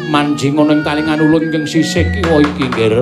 Manjing ana ing talingan ulun ingkang sisih kiwa iki, Nggir.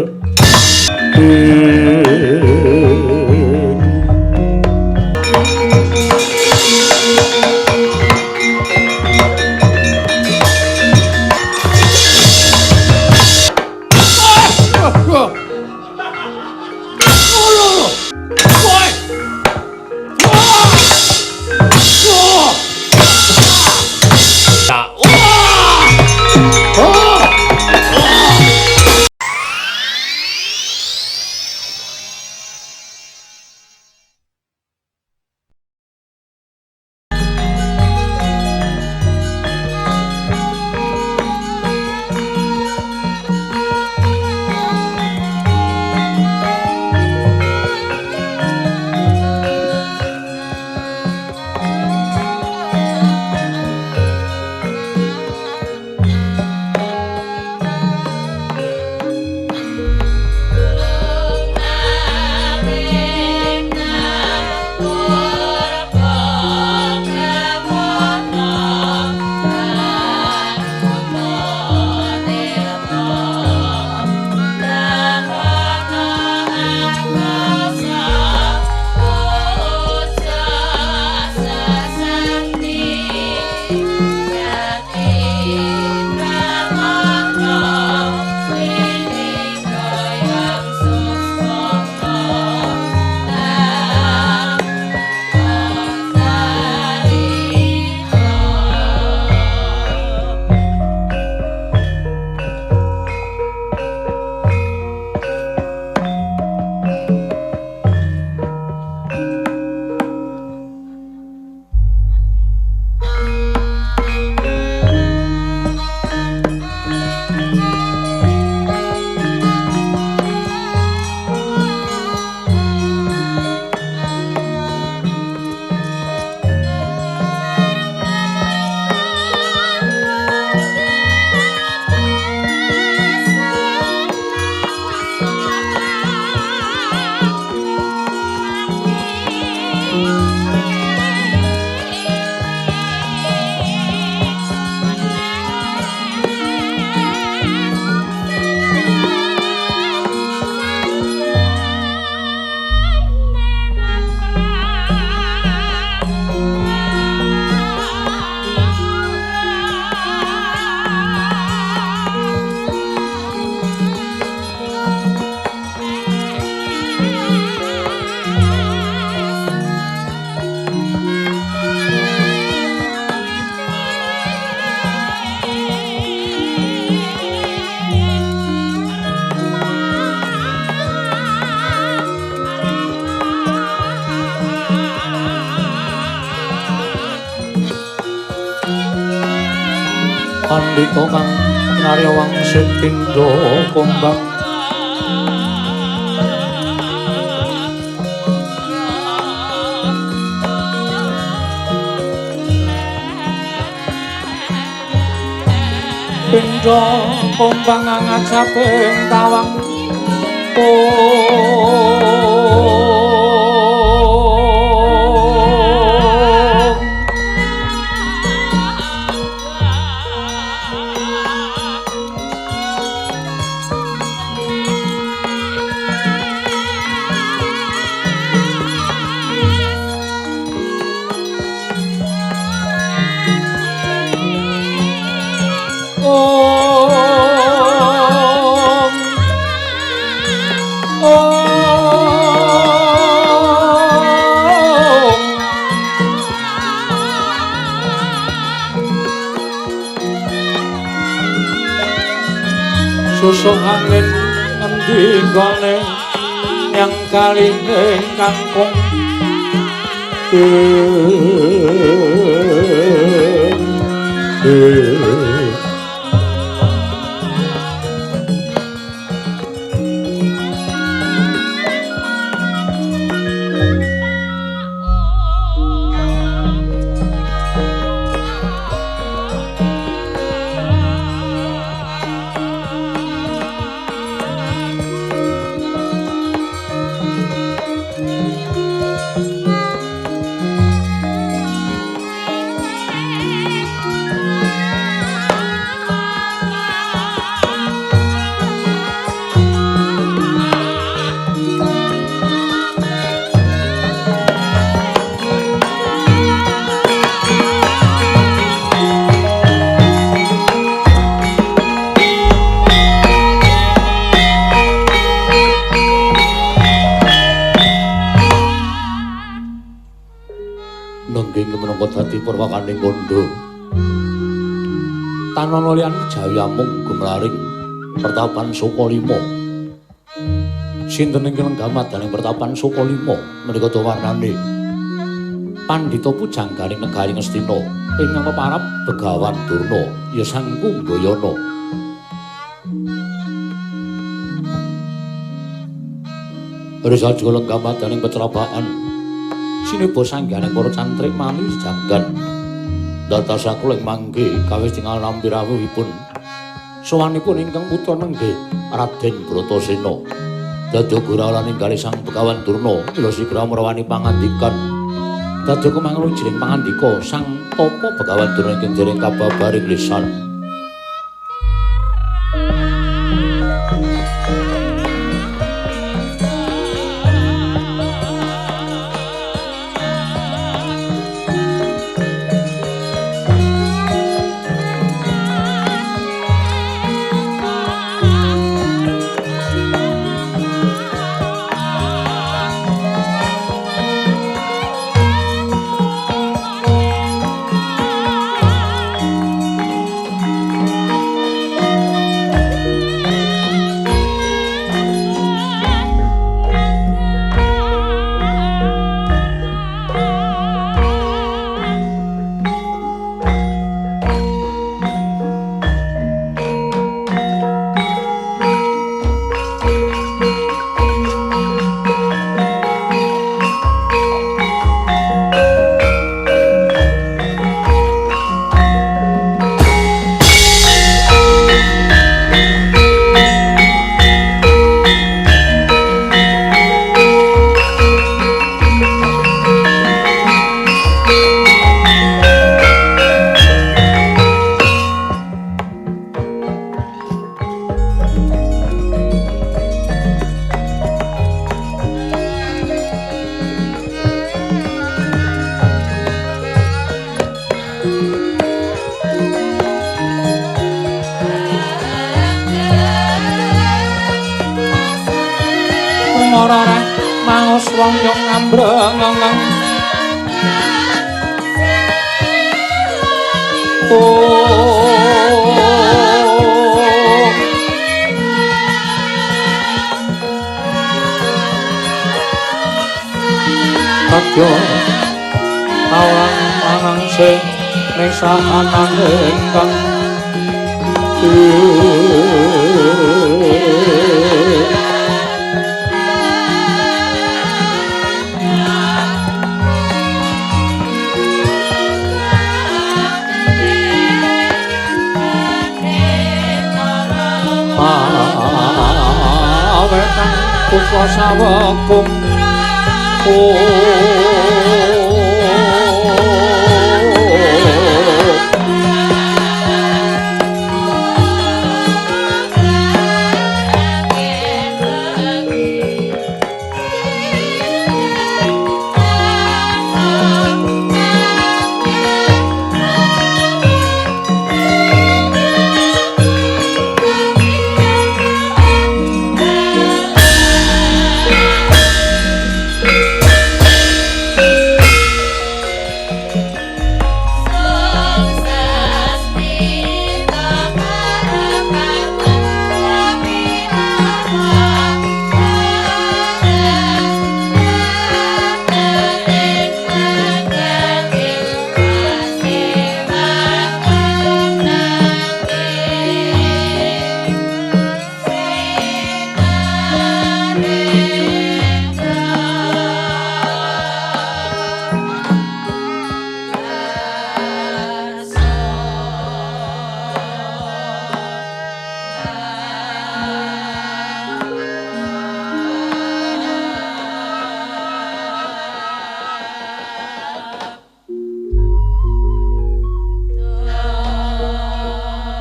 Andika kang kinarya wangsit pindha kumbang pindha kumbang ngajaping tawang. Susuh angin endi nggone nyang kali ing kangkung. purwakaning kandha. Tanana liyan kejawi amung gumlaring pertapan Sukalima. Sinten ingkang lenggah madaning pertapan Sukalima menika warnane Pandhita Pujangganing negari Ngastina ingkang peparab Begawan Durna ya Sang Kumbayana. Risa juga lenggah madaning pecerabaan sineba sangganing para cantrik mali janggan. Dados aku ing mangke kawis tingal nampi rawuhipun sowanipun ingkang putra nenggih Raden Bratasena. Dadi gura lan ninggali Sang Begawan Durna mila sigra mrawani pangandikan. Dadi kumanglu jering pangandika Sang Tapa Begawan Durna ingkang dereng kababaring lisan.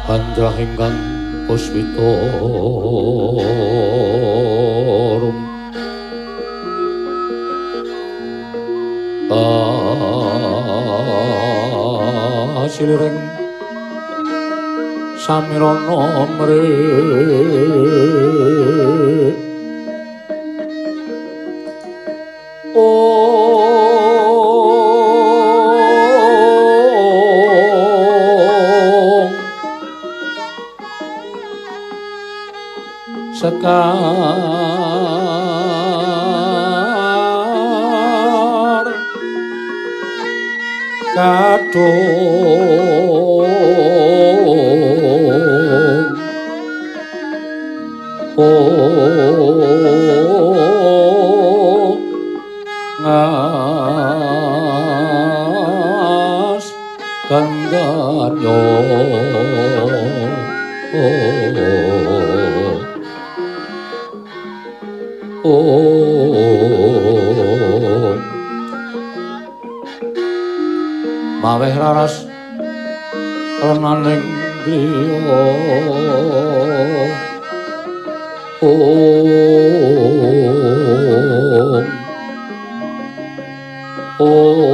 Andrah ingkang puspita rum siliring samirana mrih oh. Sekar kadung ngas kangganyo maweh raras renaning griya om om om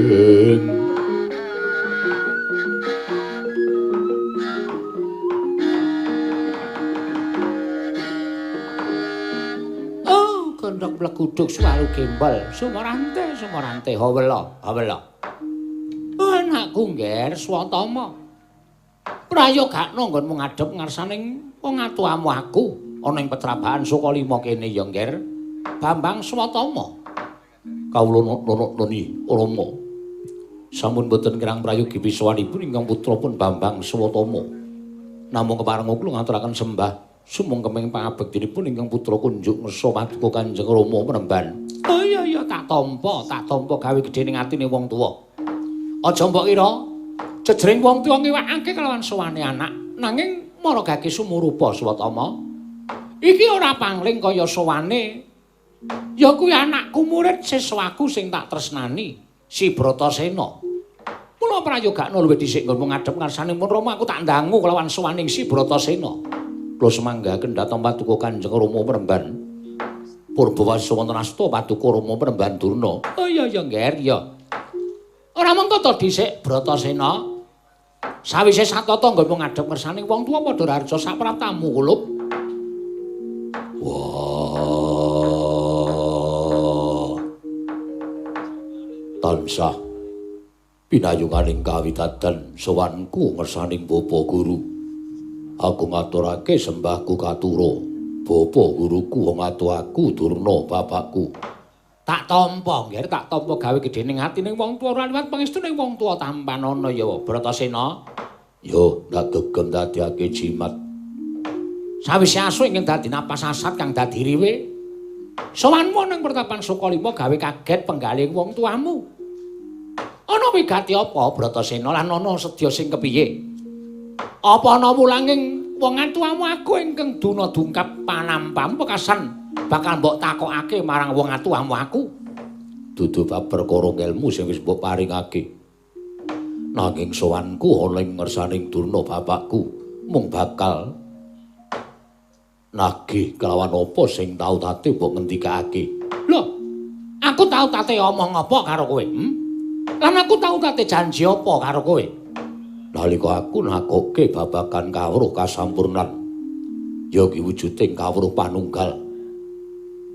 ing. Oh, kendhok bleguduk suwaru gembol, sumorante sumorante hawela hawela. Anakku ngger Swatama. Prayogakno nggonmu ngadhep ngarsaning wong atuamu aku ana ing petrabaan Sukalima kene ya ngger. Bambang Swatama. Kawula nunuk-nuni Rama. Sampun boten kirang prayogi pisawanipun ingkang putra pun Bambang Swatama. Namung kepareng kula ngaturaken sembah sumungkeming pangabektinipun ingkang putra kunjuk ngersa paduka Kanjeng Rama penemban. Oh iya iya tak tampa gawe gedhe ning atine wong tuwa. Aja mbok kira jejering wong tuwa ngiwakake kelawan sowane anak, nanging maragake sumurupa Swatama. Iki ora pangling kaya sowane. Ya kuwi anakku murid siswaku sing tak tresnani, si Bratasena. Mula prayogakno luwih dhisik nggonmu ngadhep ngarsane pun Rama aku tak ndangu kelawan sowaning si Bratasena. Kula semanggaken dhateng paduka Kanjeng Rama Premban. Purbawasa wonten asta paduka Rama Premban Durna. Oh iya iya ngger ya. Ora mengko to dhisik Bratasena. Sawise satata nggonmu ngadhep ngersane wong tuwa padha raharja sapraptamu kulup. Wah. Tansah pinayunganing kawitadan sowanku ngersaning Bapa Guru. Aku ngaturake sembahku katura. Bapa guruku wong atuaku Durna bapakku. Tak tampa nggih, tak tampa gawe gedhe ning atine wong tuwa ora liwat pangestune wong tuwa tampanana ya Bratasena. Yo ndak gegem dadiake jimat. Sawise asu ingkang dadi napas asat kang dadi riwe. Sowanmu ning pertapan Sukalima gawe kaget penggalih wong tuamu. Ana wigati apa Bratasena lan ana sedya sing kepiye? Apa ana wulanging wong atuamu aku ingkang duna dungkap panampamu pekasan bakal mbok takokake marang wong atuamu aku? Dudu bab perkara ngelmu sing wis mbok paringake. Nanging sowanku ana ing ngersaning Durna bapakku mung bakal nagih kelawan apa sing tau tate mbok ngendikake. Lho, aku tau tate omong apa karo kowe? Lan aku tau tate janji apa karo kowe? Nalika aku nakoke babagan kawruh kasampurnan, ya ki wujuding kawruh panunggal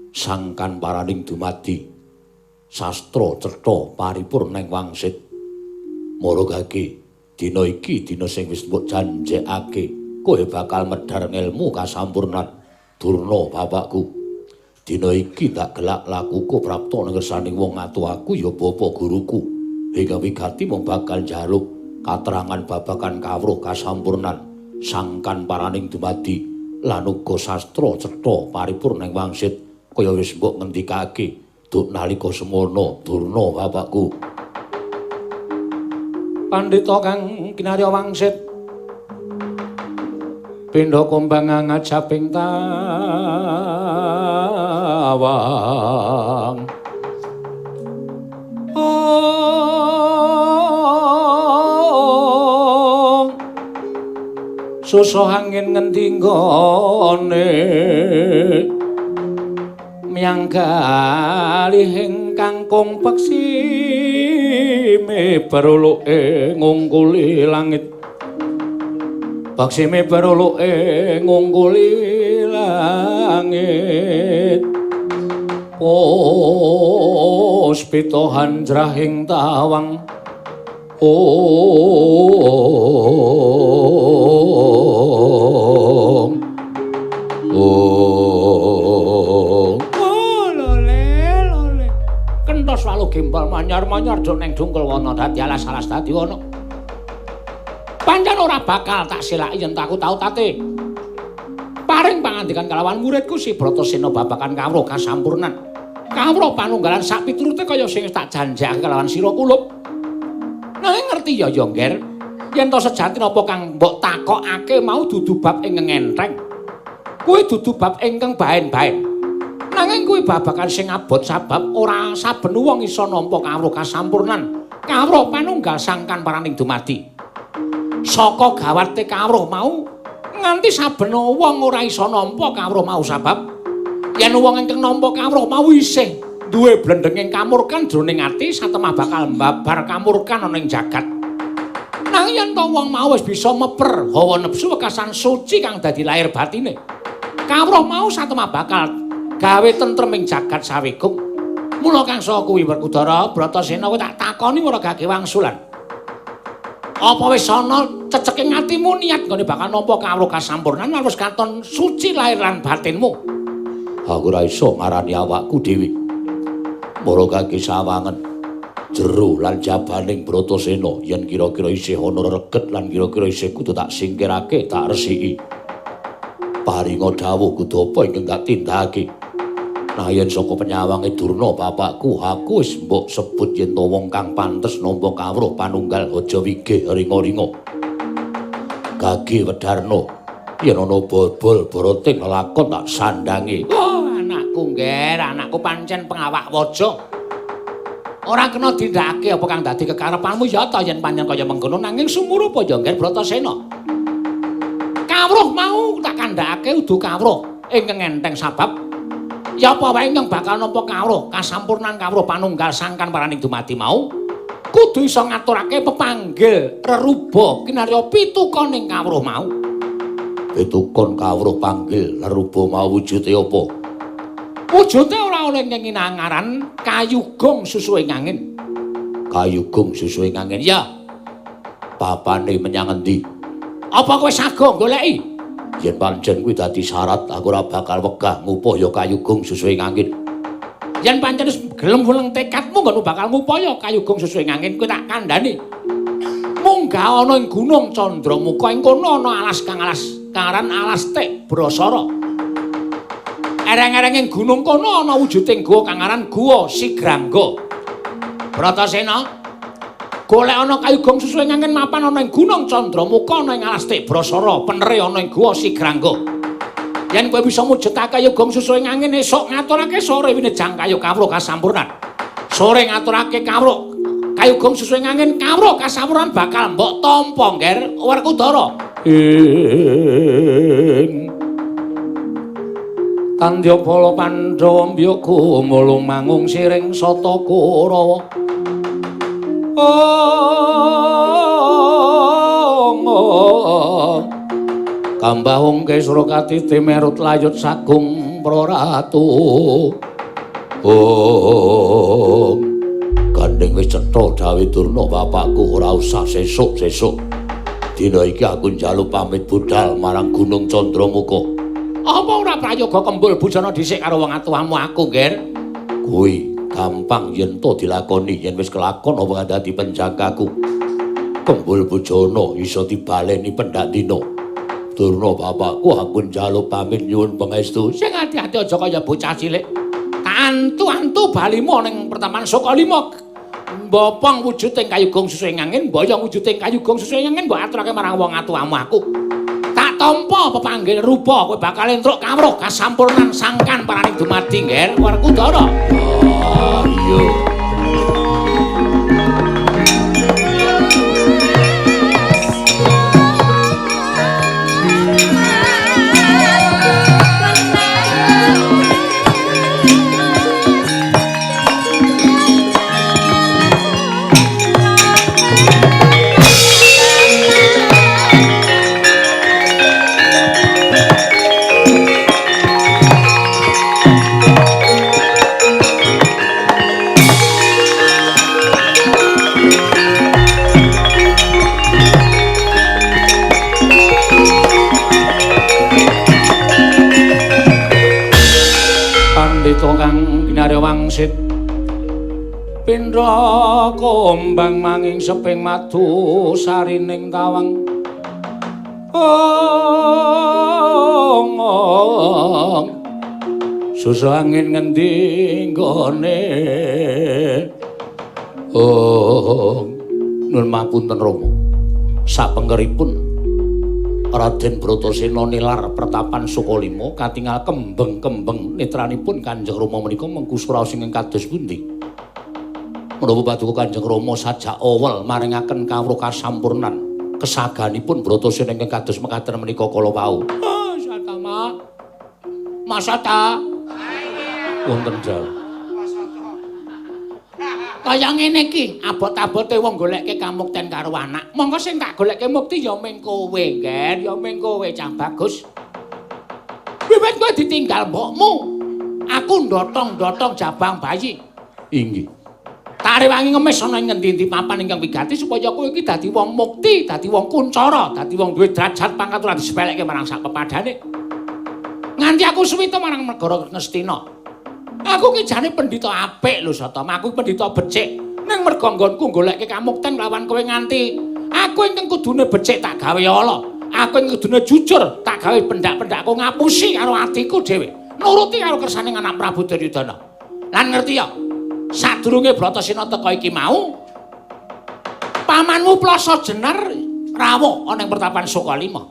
sangkan paraning dumadi sastra cetha paripurna ing wangsit. Maragake dina iki dina sing wis mbok janjekake, kowe bakal medhar ngelmu kasampurnan Durna bapakku. Dina iki tak gelak lakuku prapta ngersaning wong atuaku ya bapa guruku hingga wigati mung bakal njaluk katerangan babagan kawruh kasampurnan sangkan paraning dumadi lan uga sastra cetha paripurna ing wangsit kaya wis mbok ngendikake duk nalika semono Durna bapakku. Pandhita kang kinarya wangsit pindha kumbang ngajaping tawang. Oh, susuh angin ngendi nggone miyang galih ingkang kung peksime beruluke ngungkuli langit. Paksime beruluke ngungkuli langit. Puspita hanjrahing tawang. Ong Ong. Oh, lole lole. Kentos walu gembal manyar-manyar do neng dungkul wana dadi alas-alas dadi wana. Pancen ora bakal tak selaki yen aku tau tate. Paring pangandikan kalawan muridku si Bratasena babagan kawruh kasampurnan. Kawruh panunggalan sak piturute kaya sing tak janjekake kalawan sira kulup. Nanging ngerti ya ya, Ngger, yen to sejatine apa kang mbok takokake mau dudu bab ingkang entheng. Kuwi dudu bab ingkang baen-baen. Nanging kuwi babagan sing abot sabab ora saben wong iso nampa kawruh kasampurnan. Kawruh panunggal sangkan paraning dumadi. Saka gawate kawruh mau nganti saben wong ora iso nampa kawruh mau sabab yen wong ingkang nampa kawruh mau isih duwe blendenging kamurkan jroning ati satemah bakal mbabar kamurkan ana ing jagat. Nanging yen to wong mau wis bisa meper hawa nepsu wekasan suci kang dadi lahir batine, kawruh mau satemah bakal gawe tentrem ing jagat sawigung. Mula kang saka kuwi Werkudara Bratasena kowe tak takoni ora gage wangsulan. Apa wis ana ceceking atimu niat nggone bakal nampa kawruh kasampurnan lan wis katon suci lahir lan batinmu? Aku ora iso ngarani awakku dhewe. Mara kaki sawangen jero lan jabaning Bratasena yen kira-kira isih ana reget lan kira-kira isih kudu tak singkirake, tak resiki. Paringa dawuh kudu apa ingkang tak tindakake. Nah yen saka penyawange Durna bapakku, aku wis mbok sebut yen to wong kang pantes nampa kawruh panunggal aja wigih ringa-ringa. Gage wedarna yen ana bobol boroting lelakon tak sandangi. Oh, anakku Ngger, anakku pancen pengawak waja. Ora kena dindakake apa kang dadi kekarepanmu ya ta yen pancen kaya mengkono nanging sumurupa ya Ngger Bratasena. Kawruh mau tak kandhakake udu kawruh ingkang entheng sabab ya apa wae ingkang bakal nampa kawruh kasampurnan kawruh panunggal sangkan paraning dumadi mau kudu iso ngaturake pepanggil reruba kinarya pitukoning kawruh mau. Pitukon kawruh panggil reruba mau wujude apa? Wujude ora oleh nginangaran kayugong susuhing angin. Kayugong susuhing angin ya. Papane menyang endi? Apa kowe sago goleki? Yen pancen kuwi dadi syarat aku ora bakal wegah ngupaya kayugong susuhing angin. Yen pancen wis gelem weleng tekadmu nggon bakal ngupaya kayugong susuhing angin kuwi tak kandhani. Munggah ana ing Gunung Candramuka ing kono ana alas kang alas karan alas Tek Brasara. Ereng-ereng ing gunung kono ana wujuding guwa kang aran Guwa Sigrangga. Bratasena, golek ana kayugong susuhing angin mapan ana ing Gunung Candramuka ana ing alas Tek Brasara, penere ana ing Guwa Sigrangga. Yen kowe bisa mujudake kayugong susuhing angin esuk ngaturake sore winejang kayu kawruh kasampurnan. Sore ngaturake kawruh kayugong susuhing angin kawruh kasampurnan bakal mbok tampa Ngger Werkudara. Ing Tandya bala Pandhawa mbyoga mulung mangung siring sata Kurawa. Ong Kambahung kesra katiti merut layut sagung praratu. Ong Gandeng wis cetha dawuh Durna bapakku ora usah sesuk-sesuk. Dina iki aku njaluk pamit budal marang Gunung Candramuka. Apa ora prayoga kembul bujana dhisik karo wong atuwamu aku, Ngger? Kuwi gampang yen to dilakoni, yen wis kelakon apa dadi penjagaku. Kembul bujana iso dibaleni pendak dina. Durna bapakku aku njaluk pamit nyuwun pangestu. Sing ati-ati aja kaya bocah cilik. Antu-antu balimu ning pertaman Sukalima. Mbopong wujuding kayugong susuhing angin, mboyong wujuding kayugong susuhing angin mbok aturake marang wong atuwamu aku. Tak tampa pepanggil rupa kowe bakal entruk kawruh kasampurnan sangkan paraning dumadi Ngger Werkudara. Oh iya. Pendhita kang ginarya wangsit pindha kombang manging seping madu sarining tawang. Ong ong susu angin ngendi nggone. Oh, nun mapunten Rama, sapengkeripun Raden Bratasena nilar pertapan Sukalima katingal kembeng-kembeng netranipun Kanjeng Rama menika mengku suraos ingkang kados pundi? Menapa paduka Kanjeng Rama sajak awel maringaken kawruh kasampurnan kesaganipun Bratasena ingkang kados mekaten menika kala wau. Oh, Satama. Masata. Wonten jal. Kaya ngene iki, abot-abote wong golekke kamukten karo anak. Monggo sing tak golekke mukti ya ming kowe, Nger, ya ming kowe cah bagus. Wiwit kowe ditinggal mbokmu, aku ndotong-ndotong jabang bayi. Inggih. Tak rewangi ngemis ana ing ngendi-endi papan ingkang wigati supaya kowe iki dadi wong mukti, dadi wong kuncara, dadi wong duwe derajat pangkat ora disepelekke marang sak pepadane. Nganti aku suwita marang negara Ngastina. Aku ki jane pendhita apik lho Satama, aku pendhita becik. Ning merga nggonku golekke kamukten lawan kowe nganti aku ingkang kudune becik tak gawe ala. Aku ingkang kudune jujur tak gawe pendak-pendakku ngapusi karo atiku dhewe. Nuruti karo kersane anak Prabu Duryudana. Lan ngerti ya, sadurunge Bratasena teka iki mau, pamanmu Plasa Jenar rawuh ana ing pertapan Sukalima.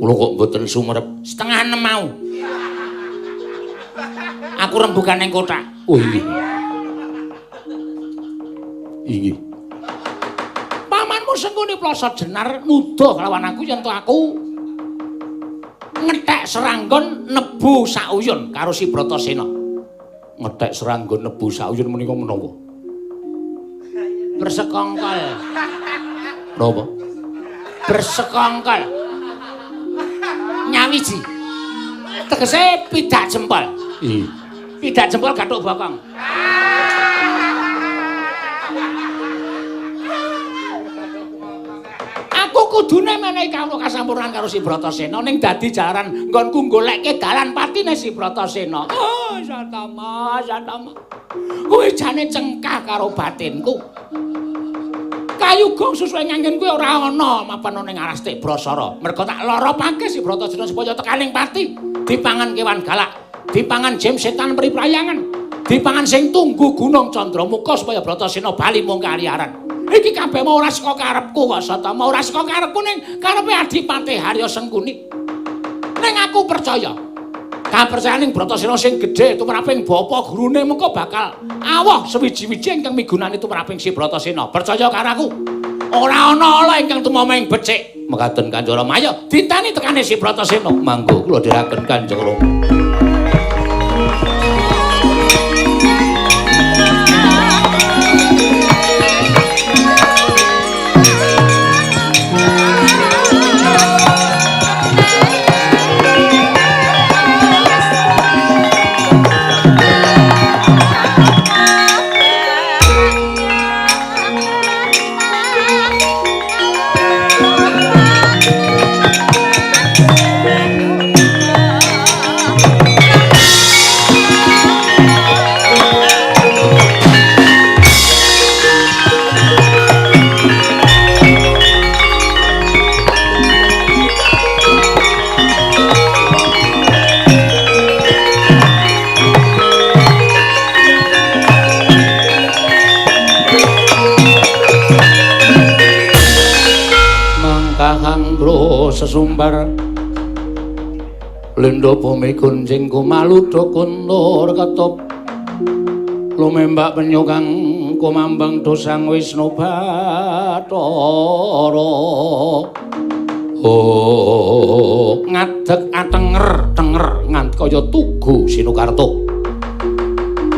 Kula kok mboten sumerep. 5:30 mau. Aku rembugan ning kothak. Oh inggih. Inggih. Pamanmu Sengkuni Plasa Jenar nuduh kelawan aku yen to aku ngethek seranggon nebu sauyun karo si Bratasena. Ngethek seranggon nebu sauyun menika menapa? Bersekongkol. Napa? Bersekongkol. Nyawiji. Tegese pidak jempol. Iya. Pidak jempol gathuk bokong. Aku kudune menehi kawruh kasampurnan karo si Bratasena ning dadi jaran nggonku golekke dalan patine si Bratasena. Oh, Satama, Satama. Kuwi jane cengkah karo batinku. Kayu gong susuhe nganggen kuwi ora ana mapan ning aras Tibrasara. Merga tak loropake si Bratasena supaya tekaning pati dipangan kewan galak, dipangan jem setan priprayangan, dipangan sing tunggu gunung Candramuka supaya Bratasena bali mung kaliaran. Iki kabeh mau ora saka karepku kok Satama, ora saka karepku ning karepe Adipati Harya Sengkuni. Ning aku percaya. Kapercayaning Bratasena sing gedhe tumraping bapa gurune mengko bakal awoh sewiji-wiji ingkang migunani tumraping si Bratasena. Percaya karo aku. Ora ana ala ingkang tumama ing becik. Mekaten Kanjeng Rama. Ayo ditani tekane si Bratasena. Mangga kula dherekaken Kanjeng Rama. Sesumbar lendha bumi gunjing kumaludha kuntur ketup lumembak penyu kang kumambang dosang Wisnu Bathara. Oh, ngadeg atenger tenger nganti kaya tugu Sinukarta.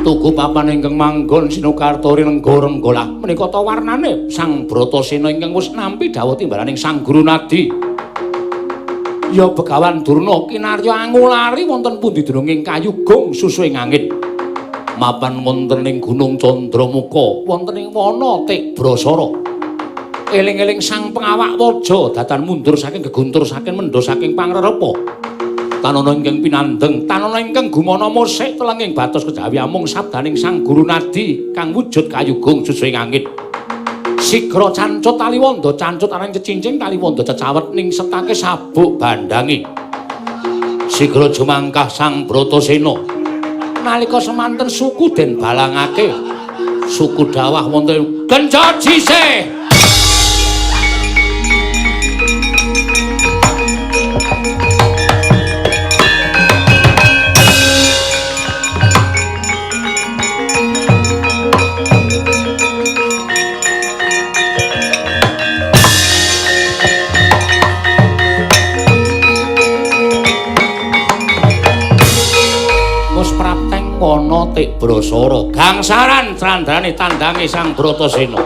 Tugu papan ingkang manggon Sinukarta rinengga renggalah menika ta warnane Sang Bratasena ingkang wis nampi dawuh timbalaning Sang Guru Nadi. Ya Begawan Durna kinarya angulari wonten pundi dununging kayu gong susuhing angin. Mapan wonten ing Gunung Candramuka, wonten ing wana Tibrasara. Eling-eling sang pengawak waja datan mundur saking geguntur saking mendha saking pangrerepa. Tanono ingkang pinandeng, tanono ingkang gumana musik telenging batos kejawi amung sabdaning Sang Guru Nadi kang wujud kayugung susuhing angin. Sigra cancut taliwonda, cancut aran cecincing taliwonda cecawet ning setake sabuk bandangi. Sigra jumangkah Sang Bratasena. Nalika semanten suku den balangake, suku dawah wonten genjot sisih. Ana Tibrasara gangsaran candrane tandange Sang Bratasena.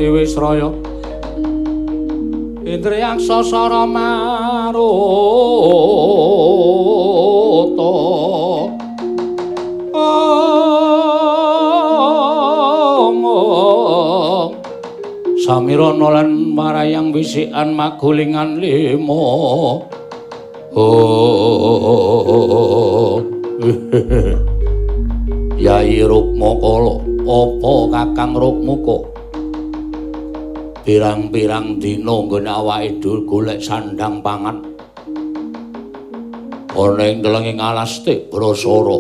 Wisraya Indriyaksa sara maruta Samirana lan marayang wisikan magulingan lima. Yai Rukmakala, apa Kakang Rukmuka? Pirang-pirang dina nggone awake dhewe golek sandhang pangan. Ana ing telenging alas Tibrasara,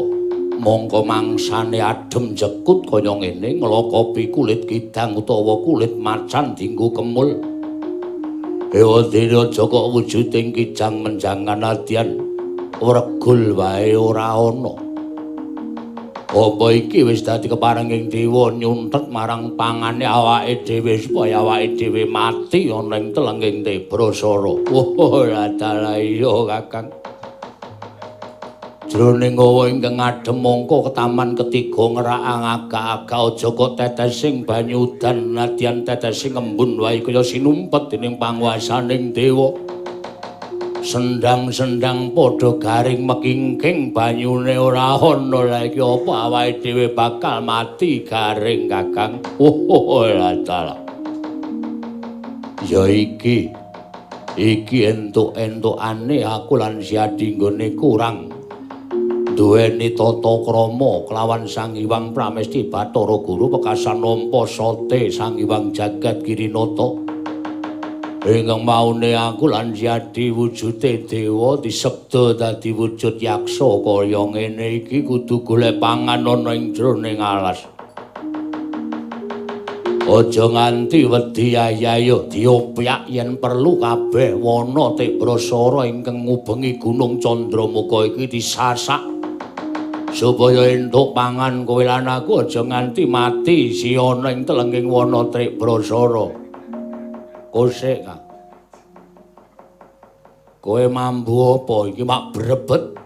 mongko mangsane adem jekut kaya ngene nglokopi kulit kidang utawa kulit macan dienggo kemul. Ewadene aja kok wujuding kijang menjangan nadyan wregul wae ora ana. Apa iki wis dadi keparenging dewa nyuntet marang pangane awake dhewe supaya awake dhewe mati ana ing telenging Tibrasara. Oh, dalah iya Kakang. Jroning hawa ingkang adhem mongko ketaman ketiga ngerak agak-agak aja kok tetesing banyu udan nadyan tetesing embun wae kaya sinumpet dening panguwasaning dewa. Sendang-sendang padha garing mekingking banyune ora ana. Lha iki apa awake dhewe bakal mati garing Kakang? Oh, dalah. Ya iki entuk-entukane aku lan Siadi nggone kurang duweni tata krama kelawan Sang Hyang Pramesti Bathara Guru pekasan nampa sote Sang Hyang Jagat Girinata. Ingkang maune aku lan Siadi wujude dewa disebda dadi wujud yaksa kaya ngene iki kudu golek pangan ana ing jroning alas. Aja nganti wedi ayo diopyak yen perlu kabeh wana Tibrasara ingkang ngubengi Gunung Candramuka iki disasak supaya entuk pangan kowe lan aku aja nganti mati siyana ing telenging wana Tibrasara. Kosek Kang. Kowe mambu apa iki mak brebet?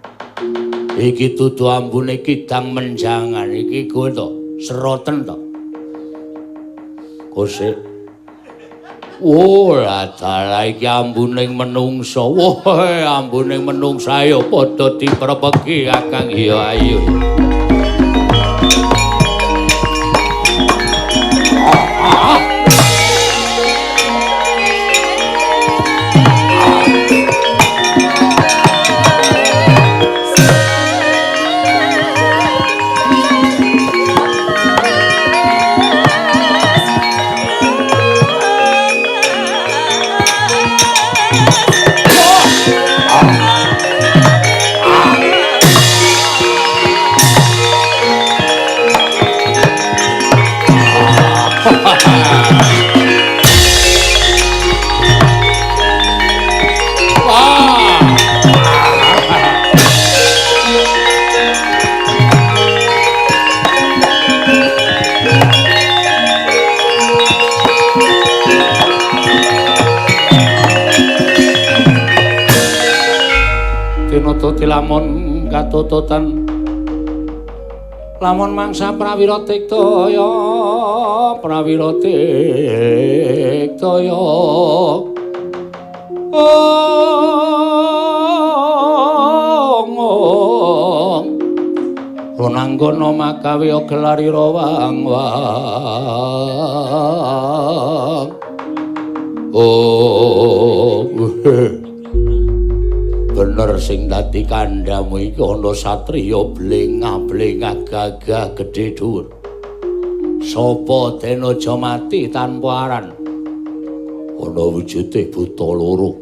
Iki dudu ambune kidang menjangan iki kowe to seroten to. Kosek. Oh, dalah iki ambuning menungsa. Wah, ambuning menungsa ayo padha diprepegi Kakang. Iya, ayo. Lamun katututan lamun mangsa prawira tiktaya prawira tiktaya ong ronanggana makawe gelarira wang wang oh. Bener sing dadi kandhamu iki ana satriya blengah-blengah gagah gedhe dhuwur. Sapa den aja mati tanpa aran. Ana wujude buta loro.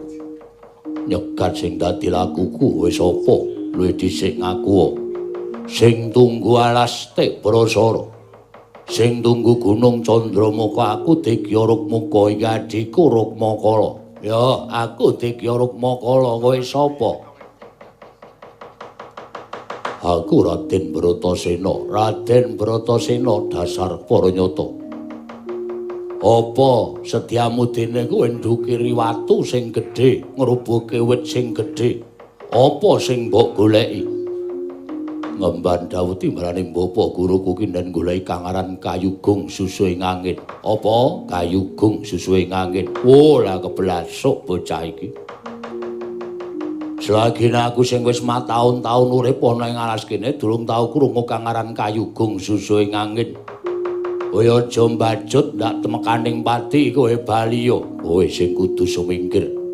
Nyegat sing dadi lakuku wis apa luwih dhisik ngaku. Sing tunggu alas Tibrasara. Sing tunggu Gunung Candramuka aku Digya Rukmaka iki adhiku Rukmakala. Ya, aku Digya Rukmakala, kowe sapa? Aku Raden Bratasena, Raden Bratasena dasar para nyata. Apa sediamu dene kowe ndukiri watu sing gedhe, ngrubuhke wit sing gedhe? Apa sing mbok goleki? Ngemban dawuh timbalane bapa guruku ki nden goleki kang aran Kayugung susuhe ngangin. Apa Kayugung susuhe ngangin? Oh, lah kebelasuk bocah iki. Selagine aku sing wis mataun-taun urip ana ing alas kene durung tau krungu kang aran Kayugung susuhe ngangin. Kowe aja mbacut ndak temekaning pati kowe bali yo. Kowe sing kudu sumingkir.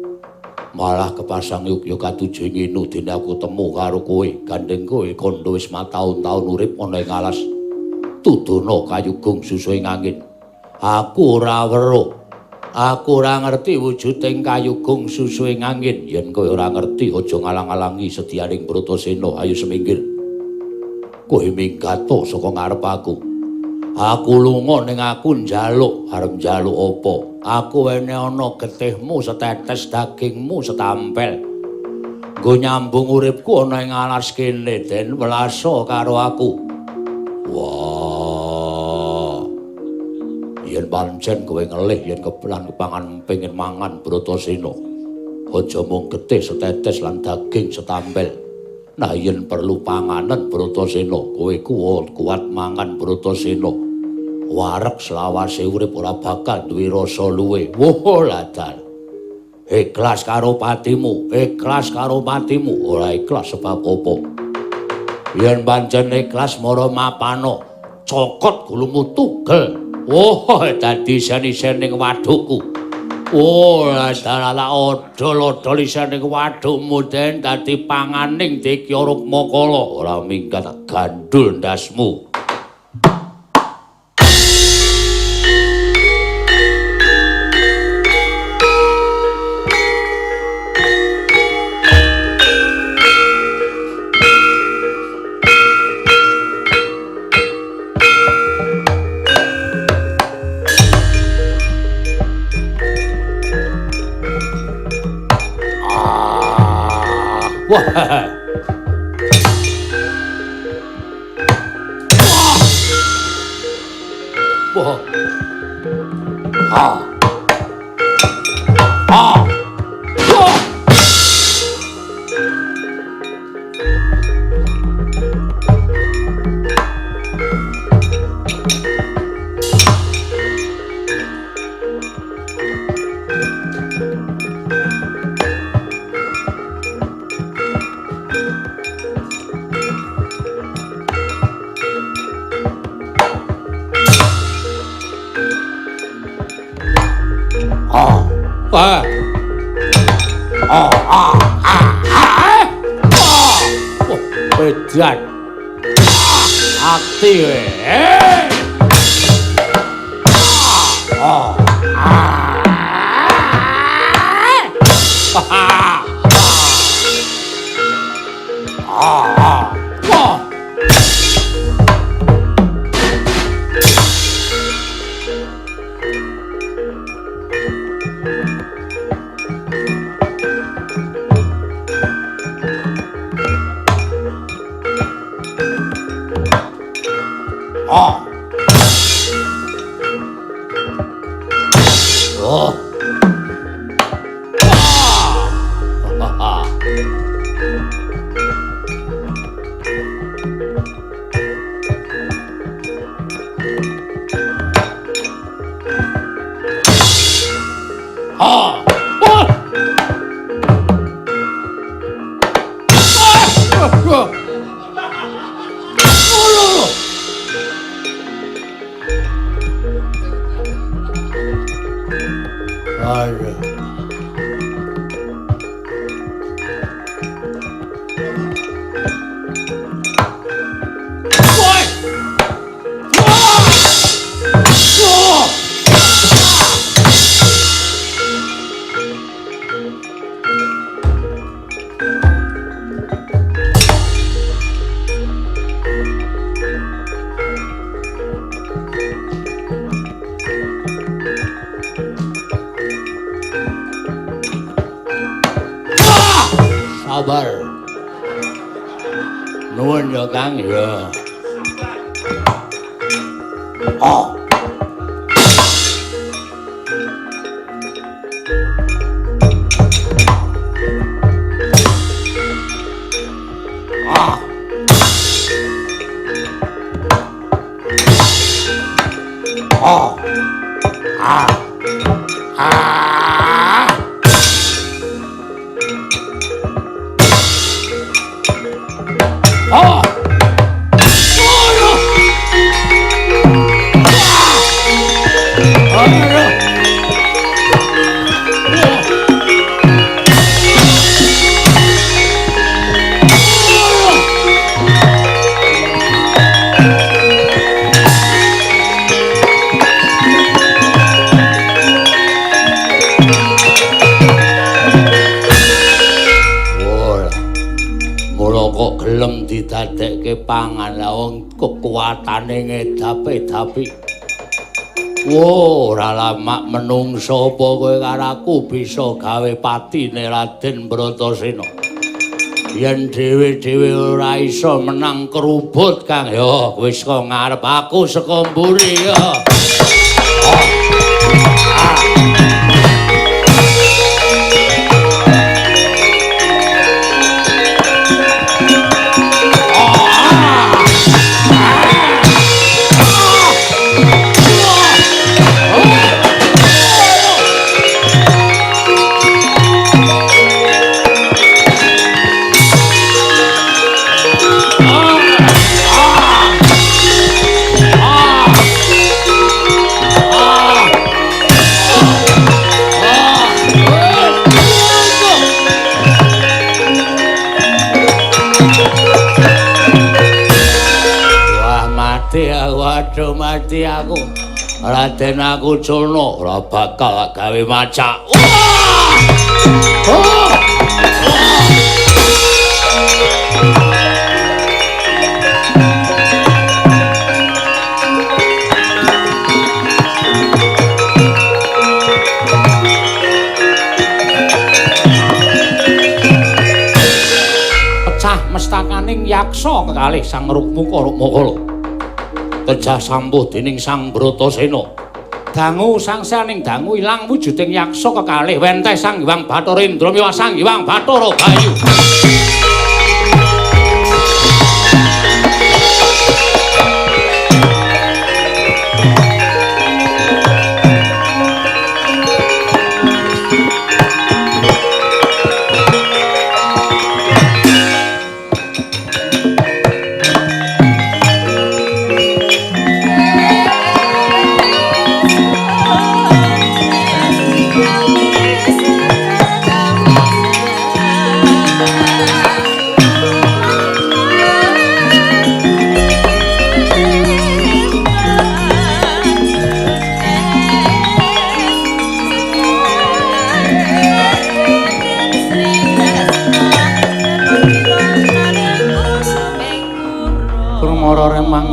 Malah kepasang yuk katuju nginu dene aku temu karo kowe gandeng kowe kandha wis mataun-taun urip ana ing alas tudono Kayugung susuhe ngangin. Aku ora weruh, aku ora ngerti wujuding Kayugung susuhe ngangin. Yen kowe ora ngerti aja ngalang-alangi sedianing Bratasena. Ayo semingkir. Kowe minggato saka ngarep aku. Aku lunga ning aku njaluk, arep njaluk apa? Aku wene ana getihmu setetes dagingmu setampel. Nggo nyambung uripku ana ing alas kene den welasa karo aku. Wah. Yen pancen kowe ngelih yen kebelan kepangan pengin mangan Bratasena. Aja mung getih setetes lan daging setampel. Nah yen perlu panganan Bratasena, kowe kuat mangan Bratasena. Wareg selawase urip ora bakal duwe rasa luwe. Wah, ladal. Ikhlas karo patimu, ikhlas karo patimu. Ora ikhlas sebab apa? Yen pancen ikhlas mara mapano, cokot gulumu tugel. Wah, dadi isen-isen ning wadukku. Oh, ladal odol-odol isen ning wadukmu den dadi panganing Digya Rukmakala. Ora minggat gandul ndasmu. Wah. Wah. Ah. Ah. Wah. Ah. Ah, ah, ah, ah. Oh, edan. Akti we. Ah. Ah. Ah. Ah. Wah. Ah. Oh. Ah. Ah. Oh. Ah. Oh. Aduh. Woi. Wah. Sabar. Nuwun ya Kang ya. Oh. Ah. Oh. Ah. Ah. Oh! Oh no! Ah! Oh no! Kok gelem didadekke pangan lah wong kekuatane ngedap-edapi. Wo, ora lamak menungso apa kowe karo aku bisa gawe patine Raden Bratasena. Yen dhewe-dhewe ora iso menang kerubut Kang ya wis kok ngarep aku saka mburi ya. Oh. Ah. Waduh mati aku. Raden aku culno ora bakal gawe macak. Wah! Oh! wujuding yaksa kekalih Sang Rukmuka Rukmakala. Pejah sampuh dening Sang Bratasena. Dangu sangsaning dangu ilang wujuding yaksa kekalih wenteh Sang Hyang Bathara Indra miwah Sang Hyang Bathara Bayu.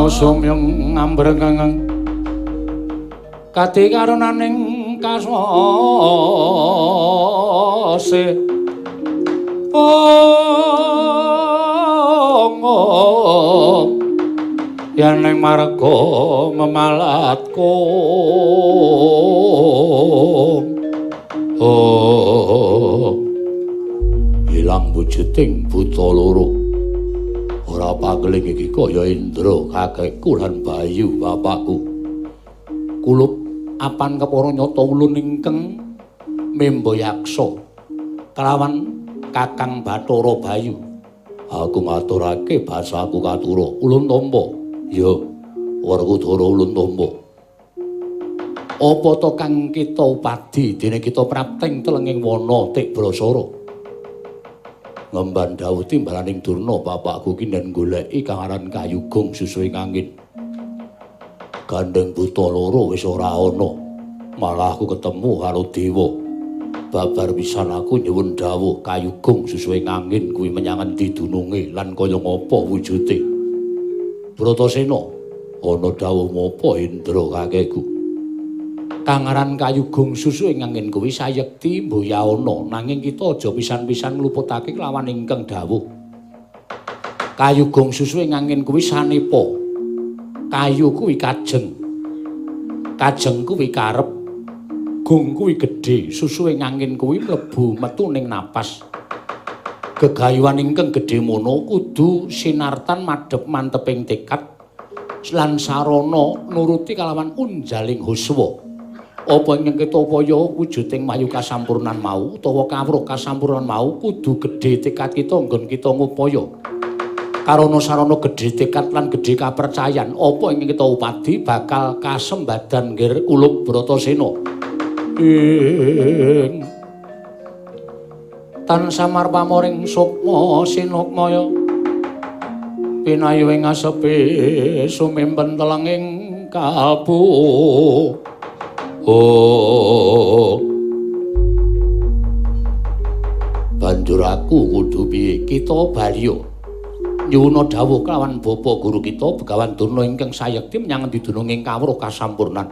Sumyung ngambrengeng kati karunaning kaswase ong yen ing marga memalat kong ilang wujuding buta loro. Ora pageling iki kaya Indra kakekku lan Bayu bapakku. Kulup apan kepara nyata ulun ingkang memba yaksa kelawan Kakang Bathara Bayu. Aku ngaturake basaku katura ulun tampa. Ya, Werkudara ulun tampa. Apa to kang kita upadi dene kita prapteng telenging wana Tikbrasara? Ngemban dawuh timbalaning Durna bapakku kinden goleki kang aran Kayugung susuhing angin. Gandeng buta loro wis ora ana. Malah aku ketemu karo dewa. Babar pisan aku nyuwun dawuh Kayugung susuhing angin kuwi menyang endi dununge lan kaya ngapa wujude. Bratasena, ana dawuh ngapa Indra kakekku? Kang aran Kayugung susuhing angin kuwi sayekti mboyaana, nanging kita aja pisan-pisan ngluputake kelawan ingkang dawuh. Kayugung susuhing angin kuwi sanepa. Kayu kuwi kajeng. Kajeng kuwi karep. Gung kuwi gedhe, susuhing angin kuwi mlebu metu ning napas. Gegayuhan ingkang gedhe mono kudu sinartan madhep manteping tekad lan sarana nuruti kalawan unjaling huswa. Apa ingkang kita upaya wujuding mayu kasampurnan mau utawa kawruh kasampurnan mau kudu gedhe tekad kita nggon kita ngupaya. Karana sarana gedhe tekad lan gedhe kapercayan apa ingkang kita upadi bakal kasembadan nggir kulup Bratasena. Ing tan samar pamoring sukma sinukmaya pinayu ing asepe sumimpen telenging kalbu. Oh, banjur aku kudu piye? Kita baliya nyuwuna dawuh kelawan bapa guru kita Begawan Durna ingkang sayekti menyang endi dununging kawruh kasampurnan.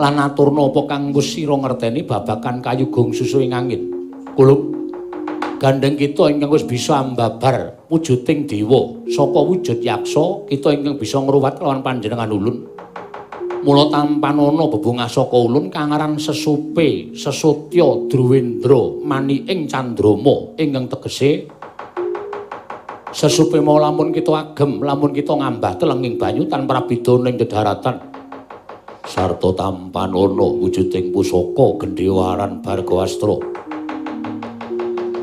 Lan aturna apa kang wis sira ngerteni babagan Kayugung susuhing angin. Kulup gandeng kita ingkang wis bisa ambabar wujuding dewa saka wujud yaksa, kita ingkang bisa ngruwat kelawan panjenengan ulun. Mula tampanana bebungah saka ulun kang aran sesupe sesutya Druwendra maniking Candrama ingkang tegese sesupe mau lamun kita agem lamun kita ngambah telenging banyu tanpa prabida ning dedaratan sarta tampanana wujuding pusaka gendhewaran Bhargawastra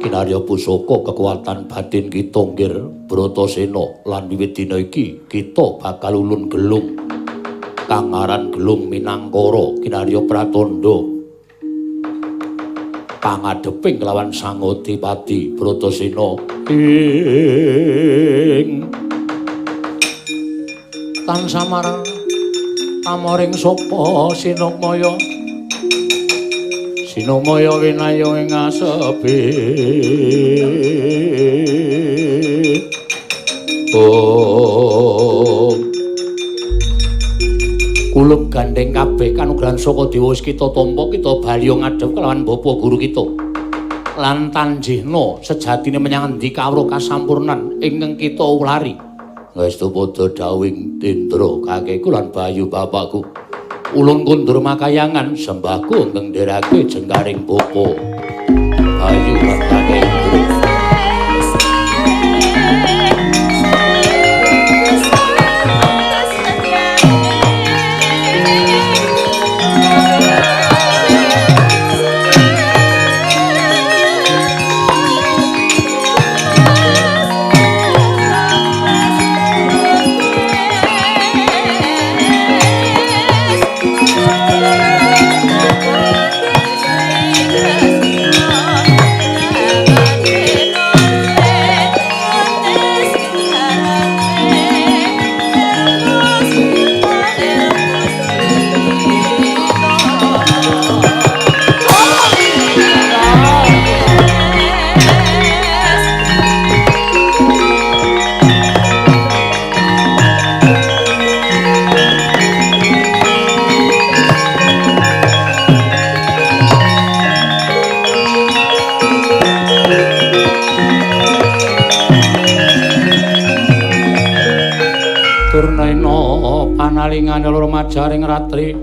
kinarya pusaka kekuatan batin kita nggir Bratasena lan wiwit dina iki kita bakal ulun gelung kang aran gelung minangkara kinarya pratandha pangadheping kelawan Sangodipati Bratasena. Ing tan samar pamoring sapa sinukmaya sinukmaya winaya ing asepe. Oh, kulup gandeng kabeh kanugrahan saka dewa wis kita tampa, kita baliya ngadhep kelawan bapa guru kita. Lan tanjihna sejatine menyang endi kawruh kasampurnan ingkang kita ulari. Ngestu padha dawuhing Indra kakekku lan Bayu bapakku. Ulun kundur makayangan sembahku ingkang nderake jengkaring bapa Bayu lan kakek Indra. Panalingane loro majaring ratri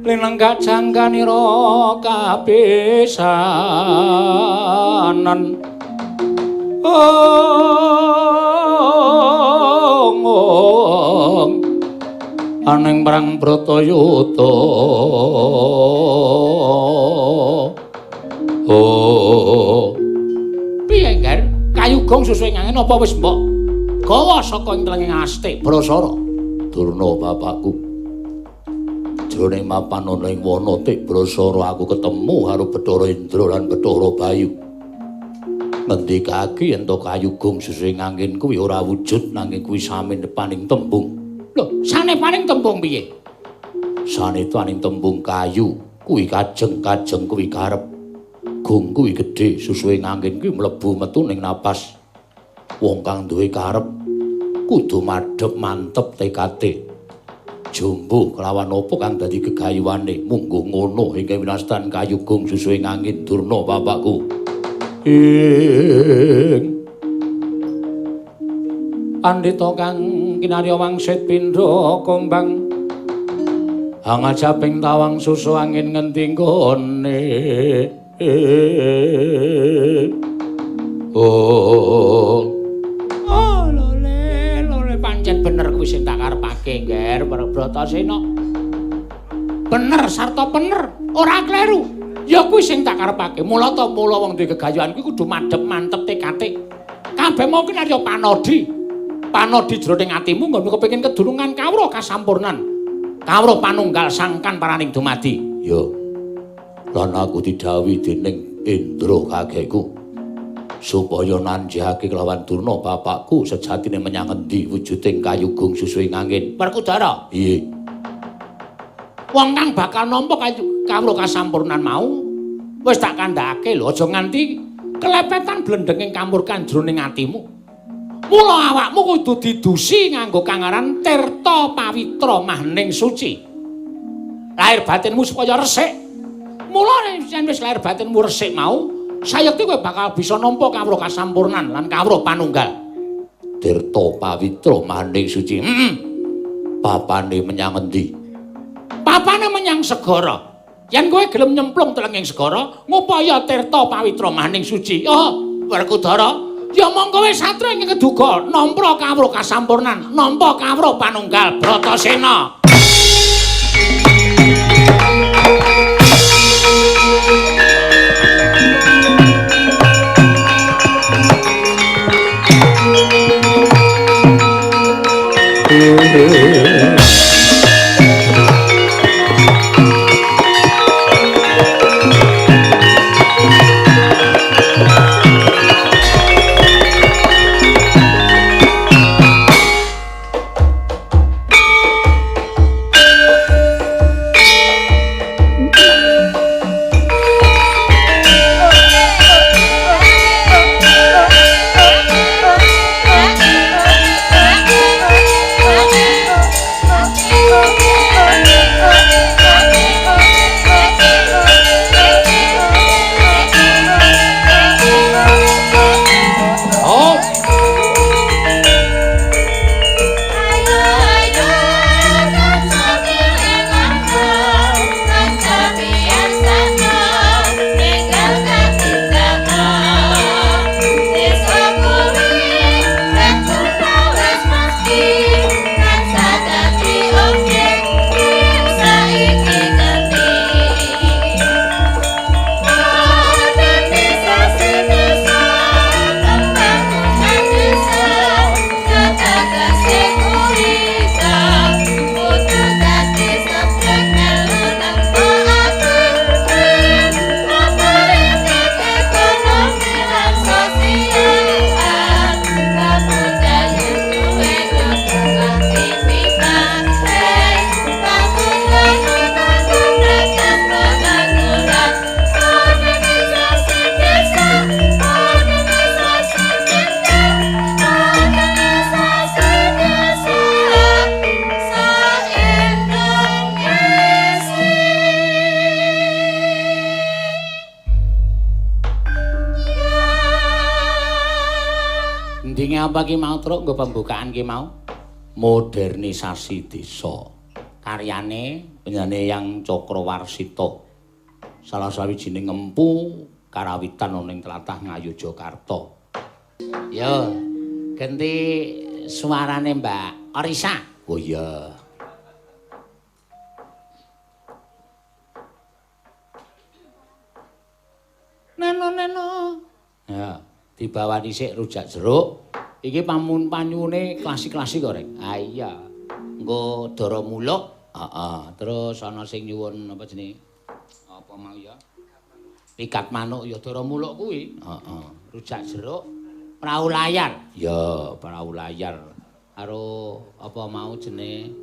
linenggak jangkanira kapisanan. Ong aning perang Bratayuda. Oh piye Ngger kayu gong susuhe ngangin apa wis mbok gawa saka ing telenging Astik Brasara? Durna bapakku, jroning mapan ana ing wana Tik Brasara aku ketemu karo Bathara Indra lan Bathara Bayu. Ngendikake yen to kayu gong susuhe ngangin kuwi ora wujud nanging kuwi sanepaning tembung. Lho, sanepaning tembung piye? Sanepaning tembung kayu kuwi kajeng, kajeng kuwi karep. Gong kuwi gedhe, susuhe ngangin kuwi mlebu metu ning napas. Wong kang duwe karep kudu madhep mantep tekate. Jumbuh kelawan apa kang dadi gegayuhane mungguh ngono ingkang winastan kayu gong susuhe ngangin Durna bapakku. Ing pandhita kang kinarya wangsit pindha kombang hangajaping tawang susu angin ngendi nggone. Oh pancen bener kuwi sing tak karepake Ngger Bratasena. Bener sarta bener, ora kleru. Ya kuwi sing tak karepake. Mula ta mula wong duwe gegayuhan kuwi kudu madhep mantep tekate. Kabeh mau ki narya panodi. Panodi jroning atimu nggon kepengin kedulungan kawruh kasampurnan. Kawruh panunggal sangkan paraning dumadi. Ya. Lan aku didhawuhi dening Indra kakekku supaya nanjihake kelawan Durna bapakku sejatine menyang endi wujuding kayu gong susuhe ngangin. Werkudara. Piye? Wong kang bakal nampa kayu kawruh kasampurnan mau wis tak kandhakake lho, aja nganti kelepetan blendenging kamurkan jroning atimu. Mula awakmu kudu didusi nganggo kang aran Tirta Pawitra Mahning Suci. Lahir batinmu supaya resik. Mula yen wis lahir batinmu resik mau, sayekti kowe bakal bisa nampa kawruh kasampurnan lan kawruh panunggal. Tirta Pawitra Mahning Suci. Heeh. Papane menyang endi? Papane menyang segara. Yen kowe gelem nyemplung telenging segara, ngupaya Tirta Pawitra Mahning Suci. Oh, Werkudara, ya mongko wis satria ing keduga nampa kawruh kasampurnan, nampa kawruh panunggal Bratasena. Oh, Apa ki mau truk nggo pembukaan ki mau? Modernisasi desa. Karyane penyanyi Yang Cokrowarsita. Salah sawijining empu karawitan ana ing tlatah Ngayogyakarta. Yo, genti suarane Mbak Orisa. Oh iya. Neno neno. Ya, dibawa dhisik rujak jeruk. Iki pamun panyune klasik-klasik kok, Rek. Ah iya. Engko dara muluk, heeh. Terus ana sing nyuwun apa jenenge? Apa mau ya? Pikat manuk ya dara muluk kuwi. Heeh. Rujak jeruk, prau layar. Ya, prau layar. Karo apa mau jenenge?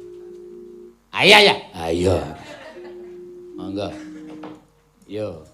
Ah iya ya. Ah iya. Monggo. Yo.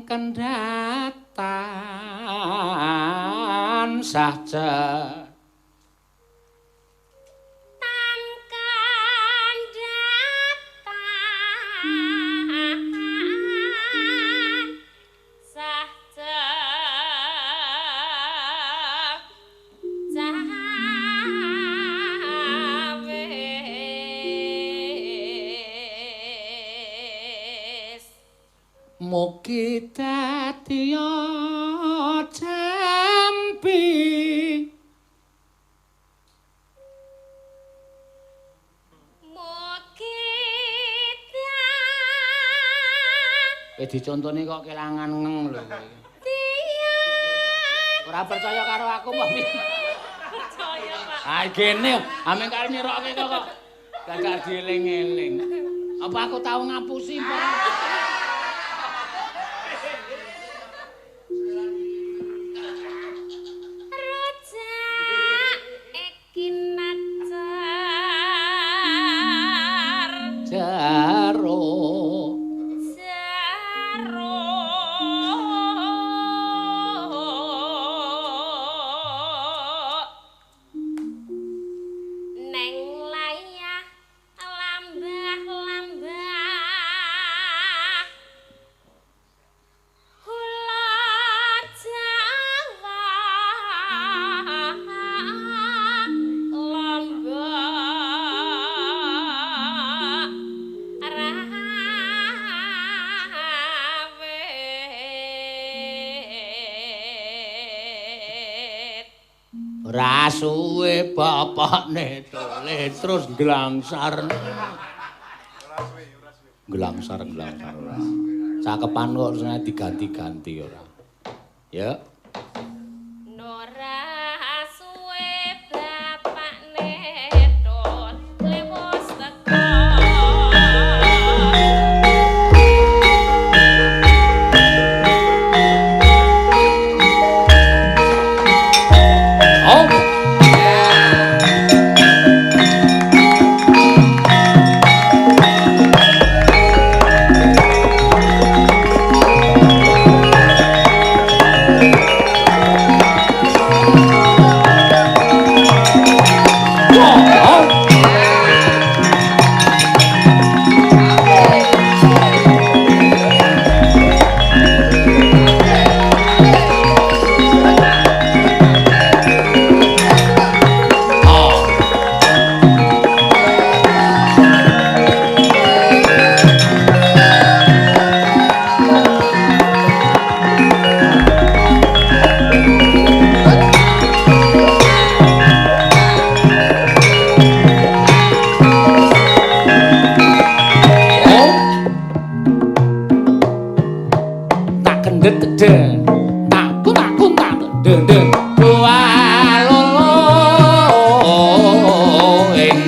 Kendatan saja tan kandhatan saja cawis mugi dadi jampi mugi dicontone kok kelangan ngeng lho kowe. Ora percaya karo aku apa piye? Percaya, Pak. Ah gene, ame karo nyirokke kok dadak dieling-eling. Apa aku tau ngapusi, Pak? Rujak iki nacar Jaro. Jaro neng layah lambah-lambah kula Jawa lombok rawit. Ora suwe bapakne tole terus glangsar. Glangsar glangsar ora. Cakepan kok seneng diganti-ganti ora. Ya. Ora suwe bapakne tole wis teko. Oh. De tak kun tak kun tak de de dua lolo ing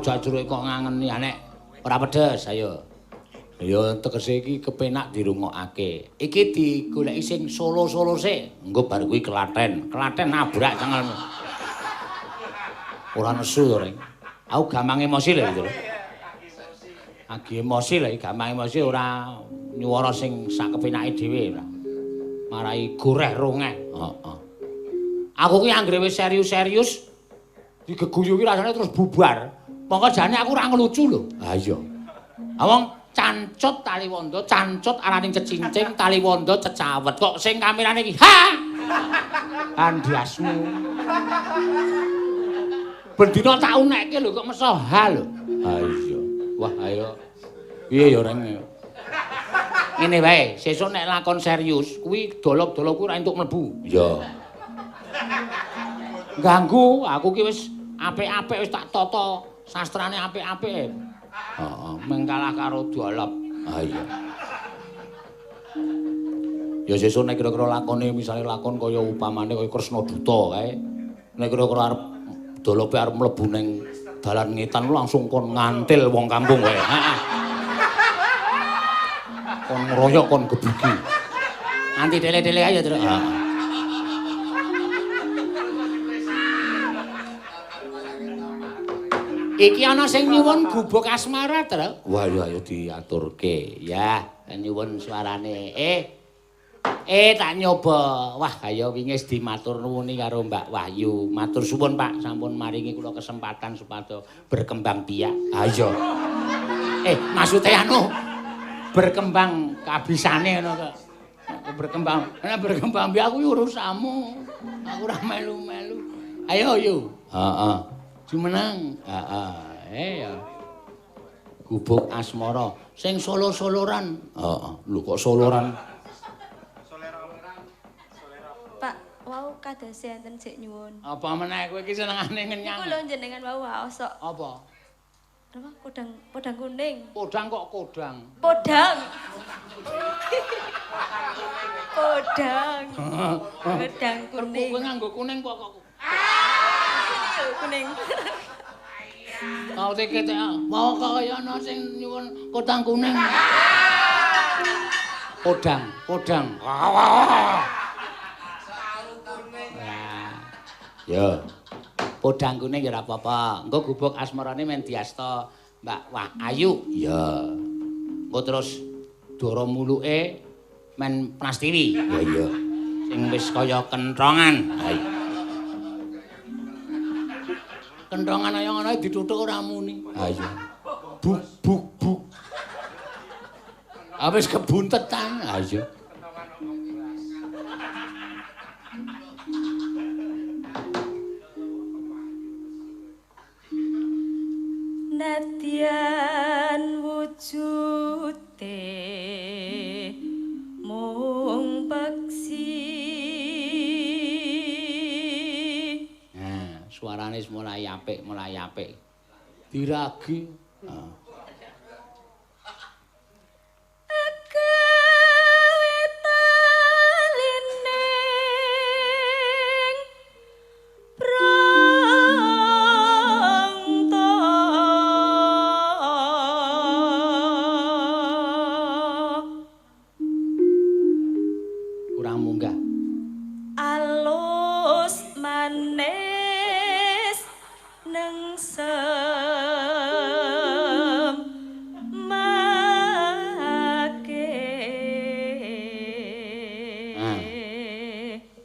Jajur kok ngangeni nek ora pedes ayo. Ya tegese iki kepenak dirungokake. Iki digoleki sing solo-solo sik. Engko bar kuwi Klaten. Klaten nabrak cengelmu. Ora nesu to, Reng. Aku gampang emosi lho gitu. Agi emosi lho, gampang emosi ora nyuwara sing sak kepenake dhewe ora. Marai goreh rongeh. Heeh. Aku ki anggere wis serius-serius digeguyu ki rasane terus bubar. Mongko jane aku ora ngelucu lho. Ha iya. Wong cancut taliwondo, cancut araning cecincing, taliwondo cecawet. Kok sing kamerane iki ha. Andhasmu. Bendina tak unekke lho kok meso ha lho. Ha iya. Wah ayo. Piye ya Reng? Ngene wae, sesuk nek lakon serius kuwi dolop-dolop kuwi ora entuk mlebu. Iya. Ganggu, aku ki wis apik-apik wis tak tata. Sastrane apik-apik. Heeh, mengkalah karo dolop. Ha iya. Ya sesuk nek kira-kira lakone misale lakon kaya upamane kaya Kresna Duta kae. Nek kira-kira arep dolope arep mlebu ning dalan ngetan langsung kon ngantil wong kampung kae. Heeh. Kon ngroyok kon gebuki. Anti tele-tele ayo, Truk. Heeh. Iki ana sing nyuwun gubuk asmara, Truk. Wah, ya ayo diaturke. Ya, nyuwun suarane. Tak nyoba. Wah, ayo wingi wis dimatur nuwuni karo Mbak Wahyu. Matur suwun, Pak, sampun maringi kula kesempatan supados berkembang biak. Ha iya. Maksude anu berkembang kabisane ngono kok. Berkembang. Nek berkembang biak kuwi urusanmu. Aku ora melu-melu. Ayo, yo. Heeh. Jumeneng. Heeh. Ya. Gubuk asmara sing solo-soloran. Heeh. Lho kok soloran? Pak, wau kadose enten sik nyuwun. Apa meneh kowe iki senengane ngenyang? Iku lho jenengan wau osok. Apa? Apa? Podang, podang kuning. Podang kok kodang? Podang. Podang. Podang kuning. Kowe nganggo kuning kok kok. Kuning. Kau tiket mau kaya ana sing nyuwun kodang kuning. Podang, podang. Ya. Podang kuning ya ora apa-apa. Engko gubuk asmarane men diasta Mbak Wah Ayu. Ya. Engko terus dara muluke men Prastiwi. Ya iya. Sing wis kaya kenthongan. Ha iya. Kenthongan kaya ngono dituthuk ora muni. Ha iya. Buk buk buk. Wis kebuntetan. Ha iya. Nadyan wujute mung peksi Suarane wis mulai apik, mulai apik. Diragi. Heeh. Kurang munggah. Alus manis nengsem make.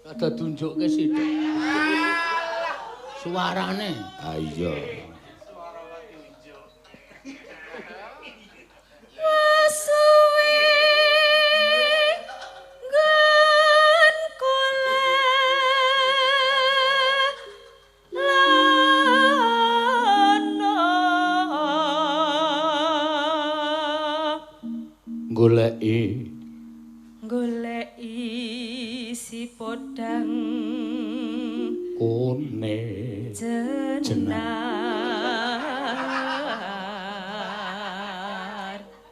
Rada tunjukke sithik. Suarane. Ha iya. Wasuwe nggon kula lana Goleki goleki si podang kune jenar.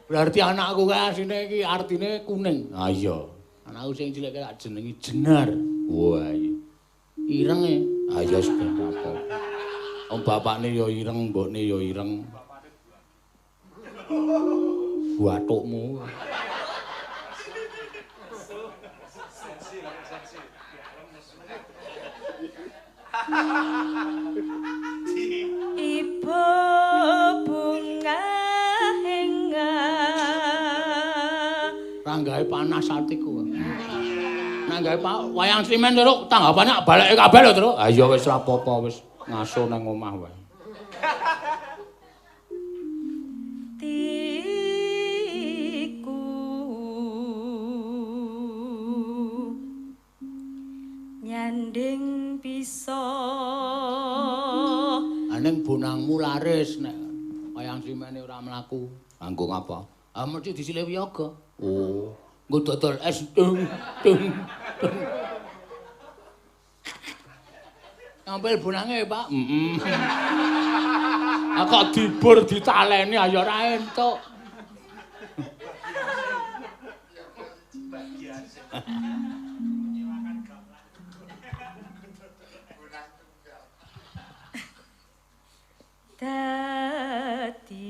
Berarti anakku kae asine iki artine kuning. Ha iya. Anakku sing cilik kae tak jenengi Jenar. Wah iya. Ireng e. Ha iya wis ben apa. Wong bapakne ya ireng, mbokne ya ireng. Bathukmu. Ibu bunga henga Ranggae panas atiku. Nek gawe wayang slimen Truk, tanggapane baleke kabeh lho, Truk. Ha iya wis ora apa-apa wis ngaso nang omah wae. Tiku nyanding bisa Aning bonangmu laris nek wayang slimene ora mlaku. Nganggo ngapa? Ah mesti disile wiyaga. Oh, Nggo dodol es dung dung dung. Ngampil bonange, Pak. heeh. Ah kok dibur ditaleni ayo ora entuk. Dadi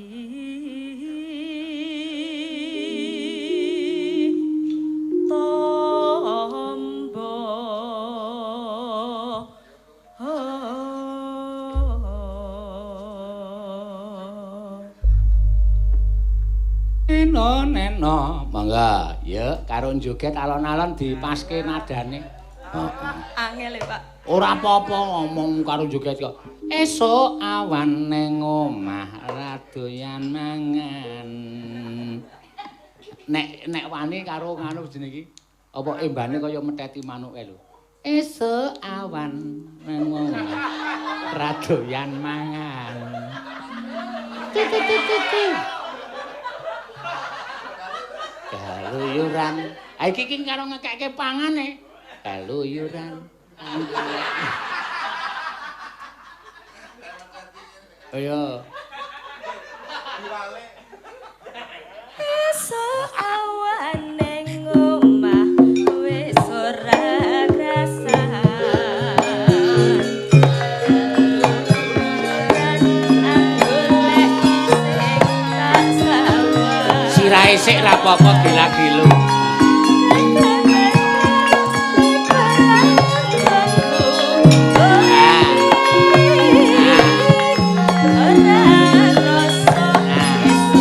tombo Neno neno, mangga. Ya, karo joget alon-alon dipaske nadane. Heeh. Angel ya, Pak. Ora apa-apa ngomong karo joget kok. Esuk awan ning omah ra doyan mangan. Nek nek wani karo nganu jenenge iki, apa embane kaya meteti manuk kae lho. Esuk awan ning omah ra doyan mangan. Tut. Keluyuran. Ha iki iki karo ngekekke pangane. Keluyuran. Ayo. Esuk awan ning omah wis ora krasan. Golek sing tak sawang. Sirahe sik ra apa-apa gila-gilu.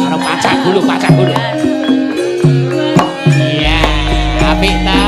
Karo pacak gulu, pacak gulu. Iya, apik ta?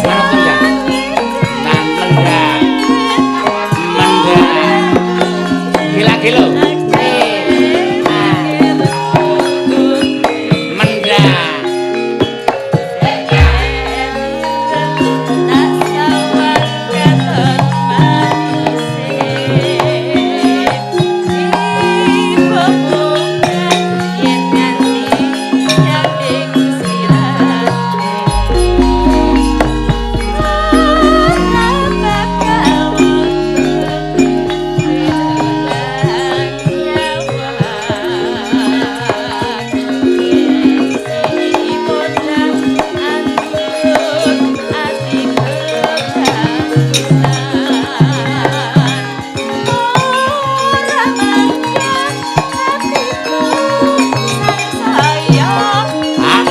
Mendang, manut kendang. Nang mendang. Mendang. Gila-gila. Mendang.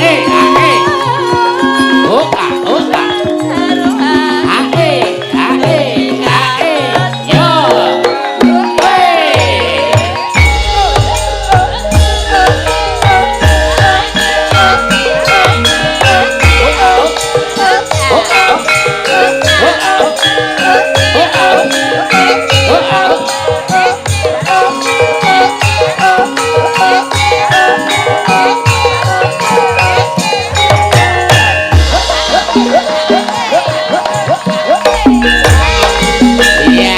Ae, ae. Oh, ah, oh, ah. Ae, ae, ae. Yo. Wey. Oh, oh. Oh, oh. Oh, oh. Oh, oh. Iya.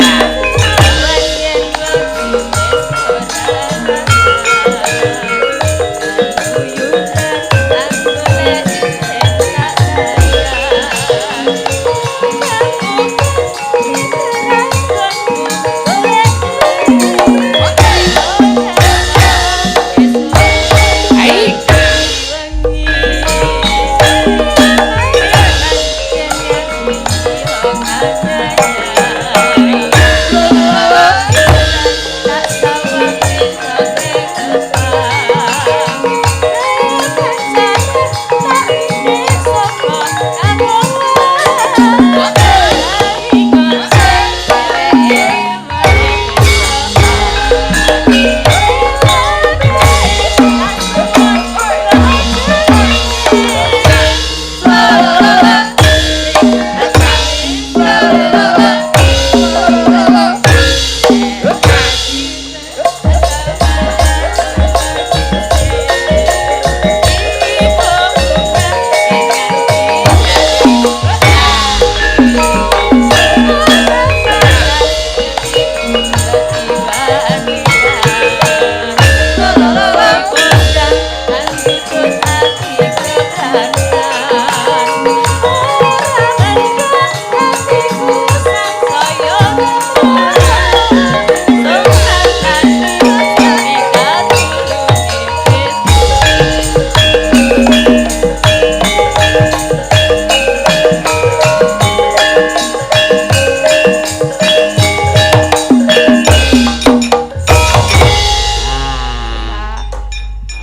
Ai.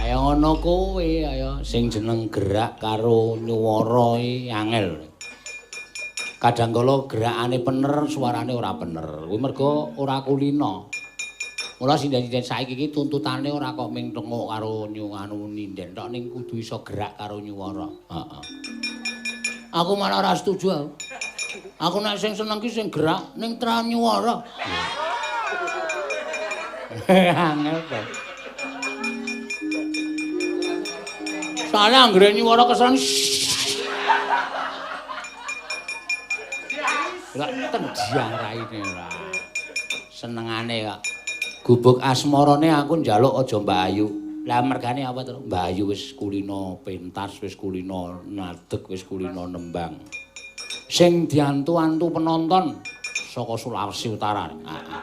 Ayo ngono kowe, ayo sing jeneng gerak karo nyuwara iki angel. Kadang kala gerakane pener, suarane ora pener. Kuwi mergo ora kulina. Mula sinden-sinden saiki iki tuntutane ora kok ming tenguk karo anu ninden tok ning kudu iso gerak karo nyuwara. Heeh. Aku malah ora setuju aku. Aku nek sing seneng ki sing gerak ning tra nyuwara. Angel to. Soalnya anggere nyuwara keseran. Lah tendiang raine ora. Senengane kok. Gubuk asmarane aku njaluk aja Mbak Ayu. Lah mergane apa to? Mbak Ayu wis kulino pentas, wis kulino nadeg, wis kulino nembang. Sing diantu-antu penonton saka Sulawesi Utara. Heeh.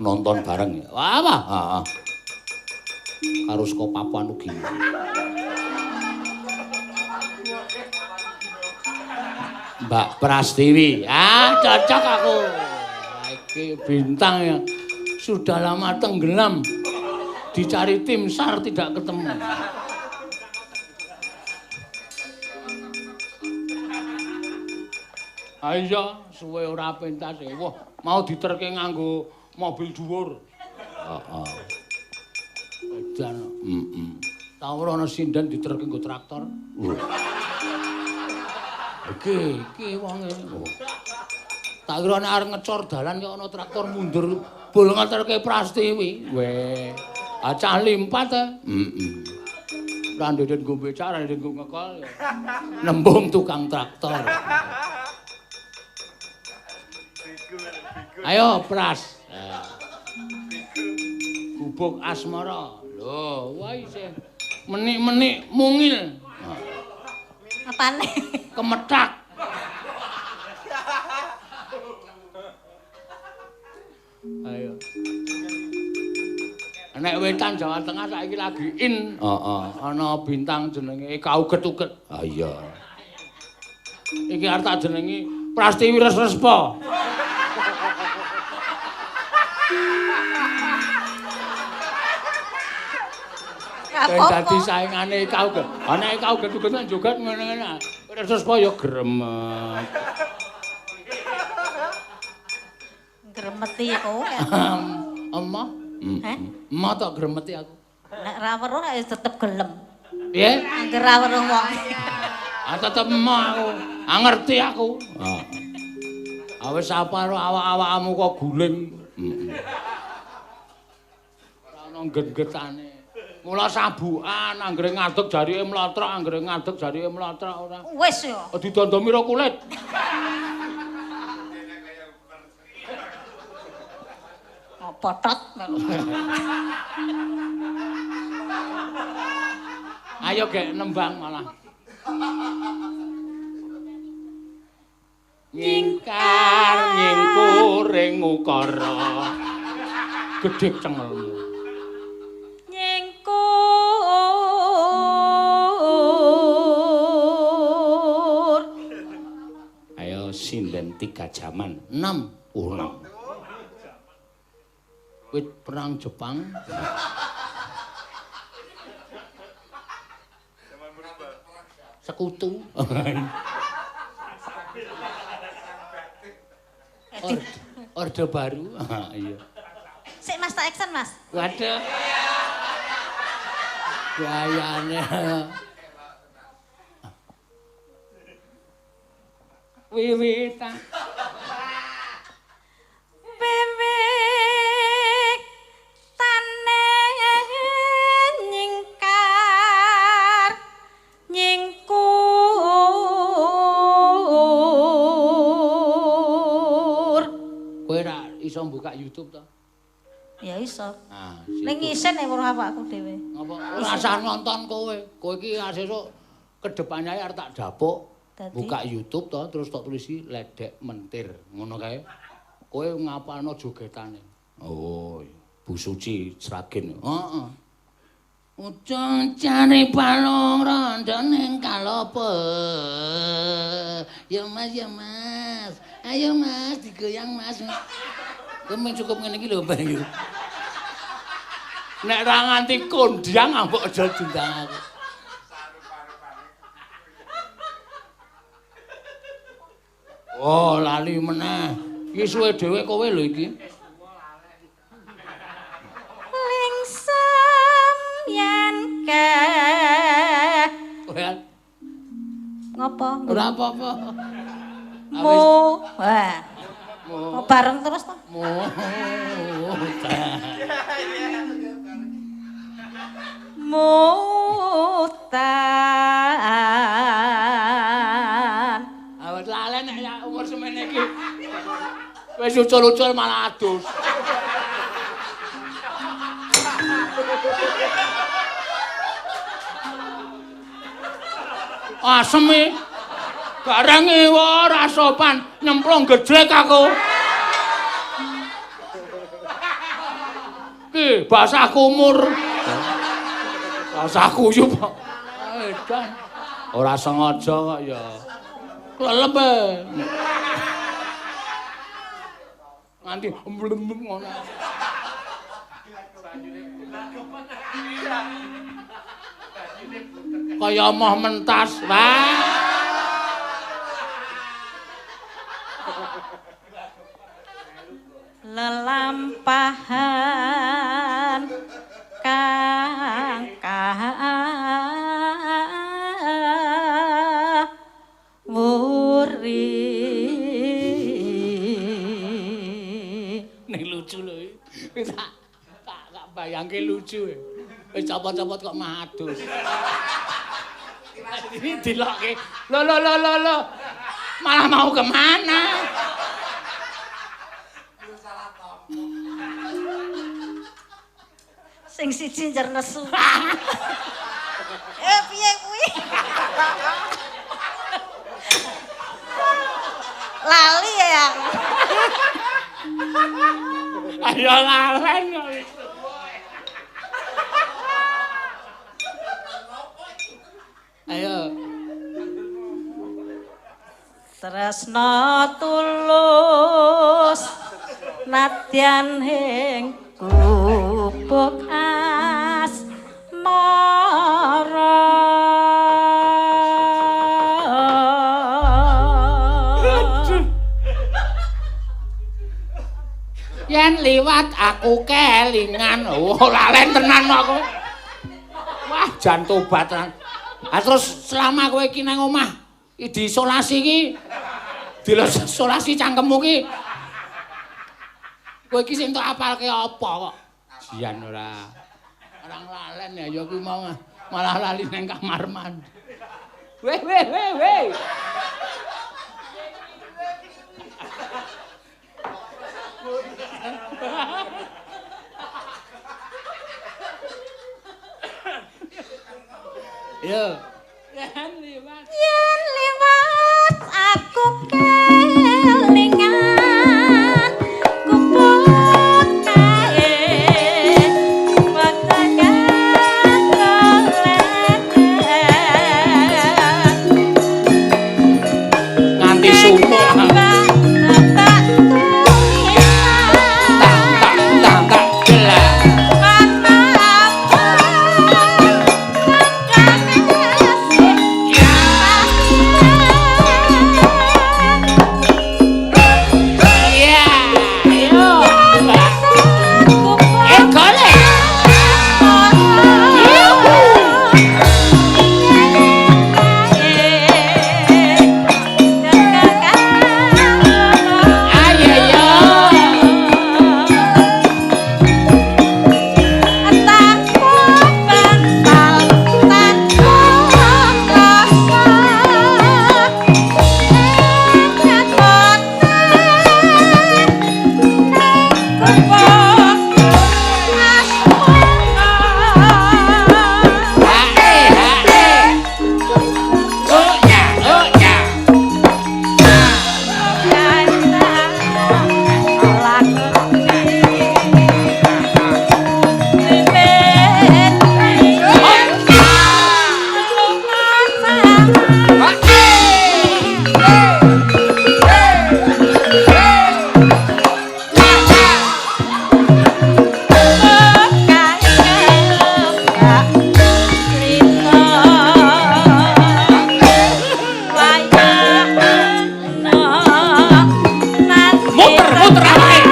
Nonton bareng. Wah, apa? Heeh. Karo saka Papua Nugini. Mbak Prastiwi. Ah, cocok aku. Iki bintang ya. Sudah lama tenggelam. Dicari tim SAR tidak ketemu. Ayo, suwe ora pentas. Wah, mau diterke nganggo mobil dhuwur. Heeh. Edan, heeh. Tau ora ana sinden diterke nggo traktor. Iki iki wonge. Oh. Tak kira nek arep ngecor dalan kok ana traktor mundur bol ngeterke Prastiwi. Weh. Acah limpat e. Heeh. Ra ndeden nggo becak, ra ndeden nggo ngekol. Nembung tukang traktor. Ayo Pras. Gubuk asmara. Lho, wah isih menik-menik mungil. Apane? Kemethak. Ayo. Nek wetan Jawa Tengah saiki lagi in. Heeh, ana bintang jenenge Eka Uget-uget. Ha iya. Iki arep tak jenengi Prastiwi Resrespa. Dadi saingane Eka Uget. Ha nek Eka Uget-uget nek joget ngene-ngene. Resrespa ya gremet. Gremeti kowe. Emoh. Heh? Emoh tok gremeti aku. Nek ra weruh ya tetep gelem. Piye? Angger ra weruh wong. Ah tetep emoh aku. Ah ngerti aku. Heeh. Ah wis apa karo awak-awakmu kok guling. Heeh. Ora ono ngget-nggetane. Mula sabukan anggere ngadeg jarike mlotrok, anggere ngadeg jarike mlotrok ora. Wis ya. Didondomi ro kulit. Potot melu. Ayo gek nembang malah. Nyingkar nyingkuring ukara. Gedhek cengelmu. Nyingkur. Ayo sinden 3 jaman, 6 ulang. Wit perang Jepang. Sekutu. Orde Baru. Iya. Sik Mas tak action Mas. Waduh. Gayane. Wiwitan. Iso buka YouTube to? Ya iso. Nah, ning isen e weruh awakku dhewe. Ngapa? Ora usah nonton kowe. Kowe iki sesuk kedepane arep tak dapuk. Buka YouTube to terus tok tulisi ledek mentir. Ngono kae. Kowe ngapalno jogetane. Oh, Bu Suci Sragen. Heeh. Ucung cari palung rondo ning kalopo. Ya Mas, ya Mas. Ayo Mas, digoyang Mas. Kowe cukup ngene iki lho, Mbak. Nek ra nganti kondang ambok aja diundang aku. Oh, lali meneh. Iki suwe dhewe kowe lho iki. Lingsem yen ke. Ngopo? Ora apa-apa. Mo. Wah. Mau bareng terus toh? Mo. Mutan. Awet lalen nek ya umur semene iki. Wis ucul-ucul malah adus. Aseme. Barang ora sopan, nyemplung gejlek aku. Ki basah kumur. Basah kuyup kok. Edan. Ora sengaja kok ya. Klelep e. Nganti mblem ngono. Kaya moh mentas. Wah. Lelampahan kang kawula. Bayangke lucu. Wis copot-copot kok mah adus. Ini dilokke. Lho lho lho lho lho. Malah mau kemana? Sing siji njer nesu. Piye kuwi? Lali ya aku. Ayo lalen kok. Ayo. Tresna tulus nadyan ing gubuk asmara. Yen liwat aku kelingan. Oh, lalen tenan aku. Wah, jan tobat tenan. Ah terus selama kowe iki nang omah diisolasi iki, diisolasi cangkemmu iki. Kowe iki sing tok apalke apa kok? Jian ora. Orang lalen ya ya kuwi mau malah lali nang kamar mandi. Weh weh weh weh. Yo. Yen liwat. Yen liwat aku kelingan gubuk kae wetenge golek nganti sumuk. Tak Tak tak tak gelah. Iya. Yo. Eh golek. Ayo yo. Hae hae. Oh ya, oh ya. Muter muter awake.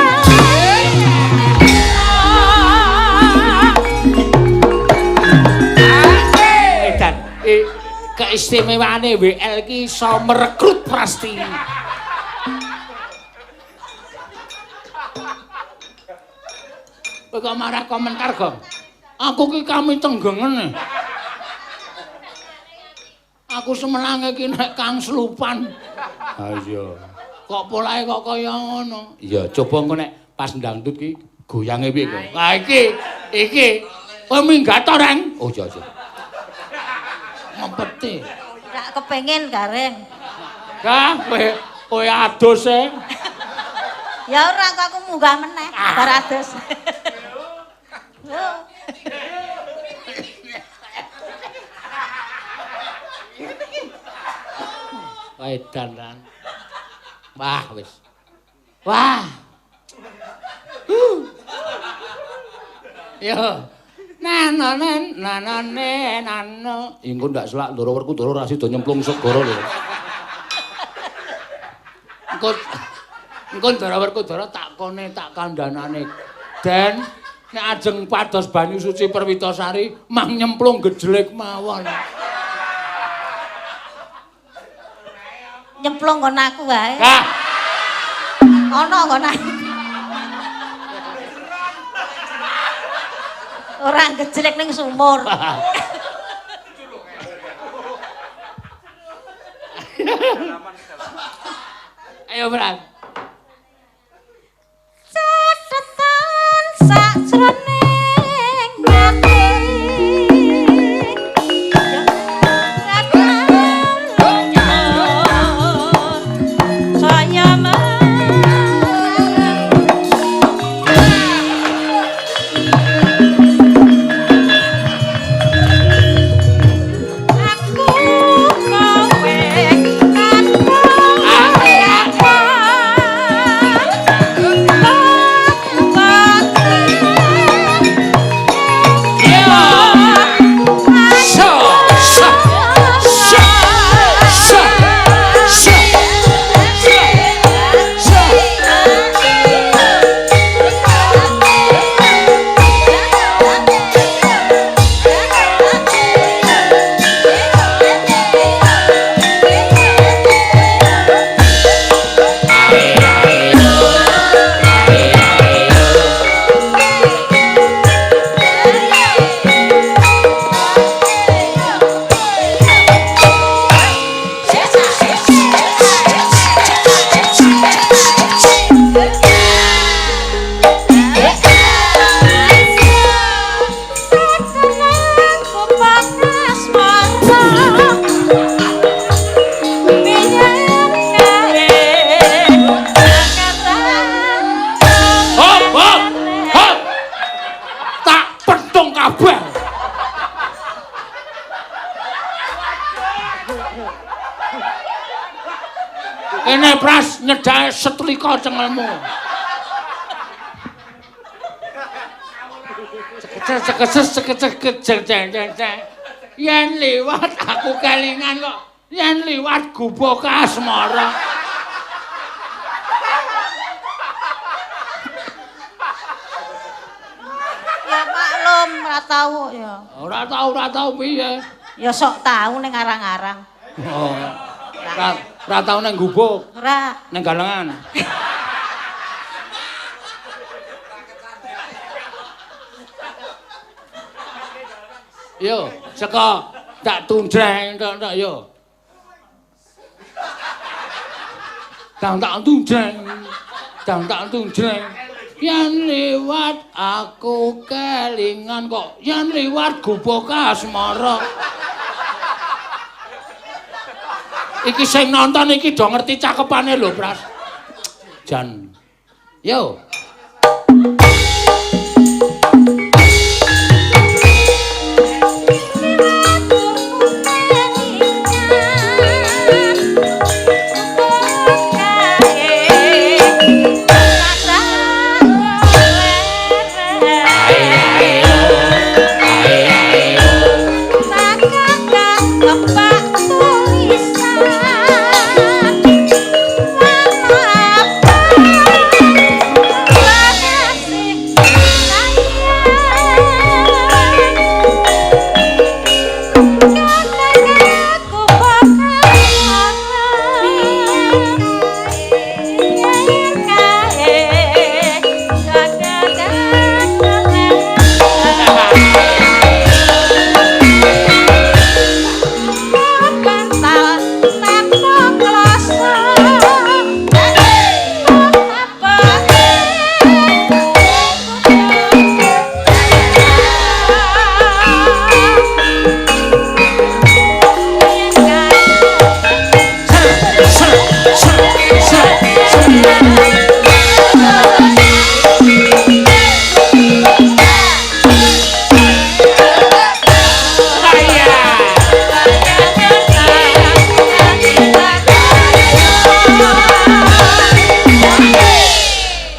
Edan, keistimewaane WL ki iso merekrut Prasti. Kowe kok marah komentar, Gong? Aku ki kami tenggengen. Aku semelange ki nek Kang Slupan. Ha iya. Kok polahe kok kaya ngono? Iya, coba engko nek pas ndangdut ki goyange piye kok? Ha iki, iki. Kowe minggat to, Reng? Oh iya, iya. Ngempeti. Rak kepengin gareng. Kah, kowe kowe adus e. Ya ora kok aku munggah meneh bar adus. Edan lan. Wah wis. Wah. Yo. Nano nanane nano. Engko ndak selak Ndara Werkudara ora sida nyemplung segara lho. Engko engko Ndara Werkudara tak kone tak kandhanane. Den nek ajeng pados banyu suci Perwitasari mang nyemplung gejlek mawon. Nyemplung nggon aku wae. Hah. Ana nggon aku. Ora gejlek ning sumur. Ayo, Bran. Catetan sakjroning ati. Saya aku kowe tanpa apa. So, so, so, so, so, so, so. Hop, hop, hop. Tak pentung kabeh. Kene Pras nyedake setrika cengelmu. Cekecek cekecek cekecek kecek cek cek cek. Yen liwat aku kelingan kok. Yen liwat gubuk asmara. Ya maklum, ora tau ya. Ora tau, ora tau piye. Ya sok tau ning arang-arang. Oh. Ora tau nang gubuk, Ora. nang galengan. Yo, saka tak tunjreng tok tok yo. Tang tak tunjreng. Tang tak tunjreng. Yen liwat aku kelingan kok, yen liwat gubuk asmara. Iki sing nonton iki do ngerti cakepane lho, Pras. Jan. Yo.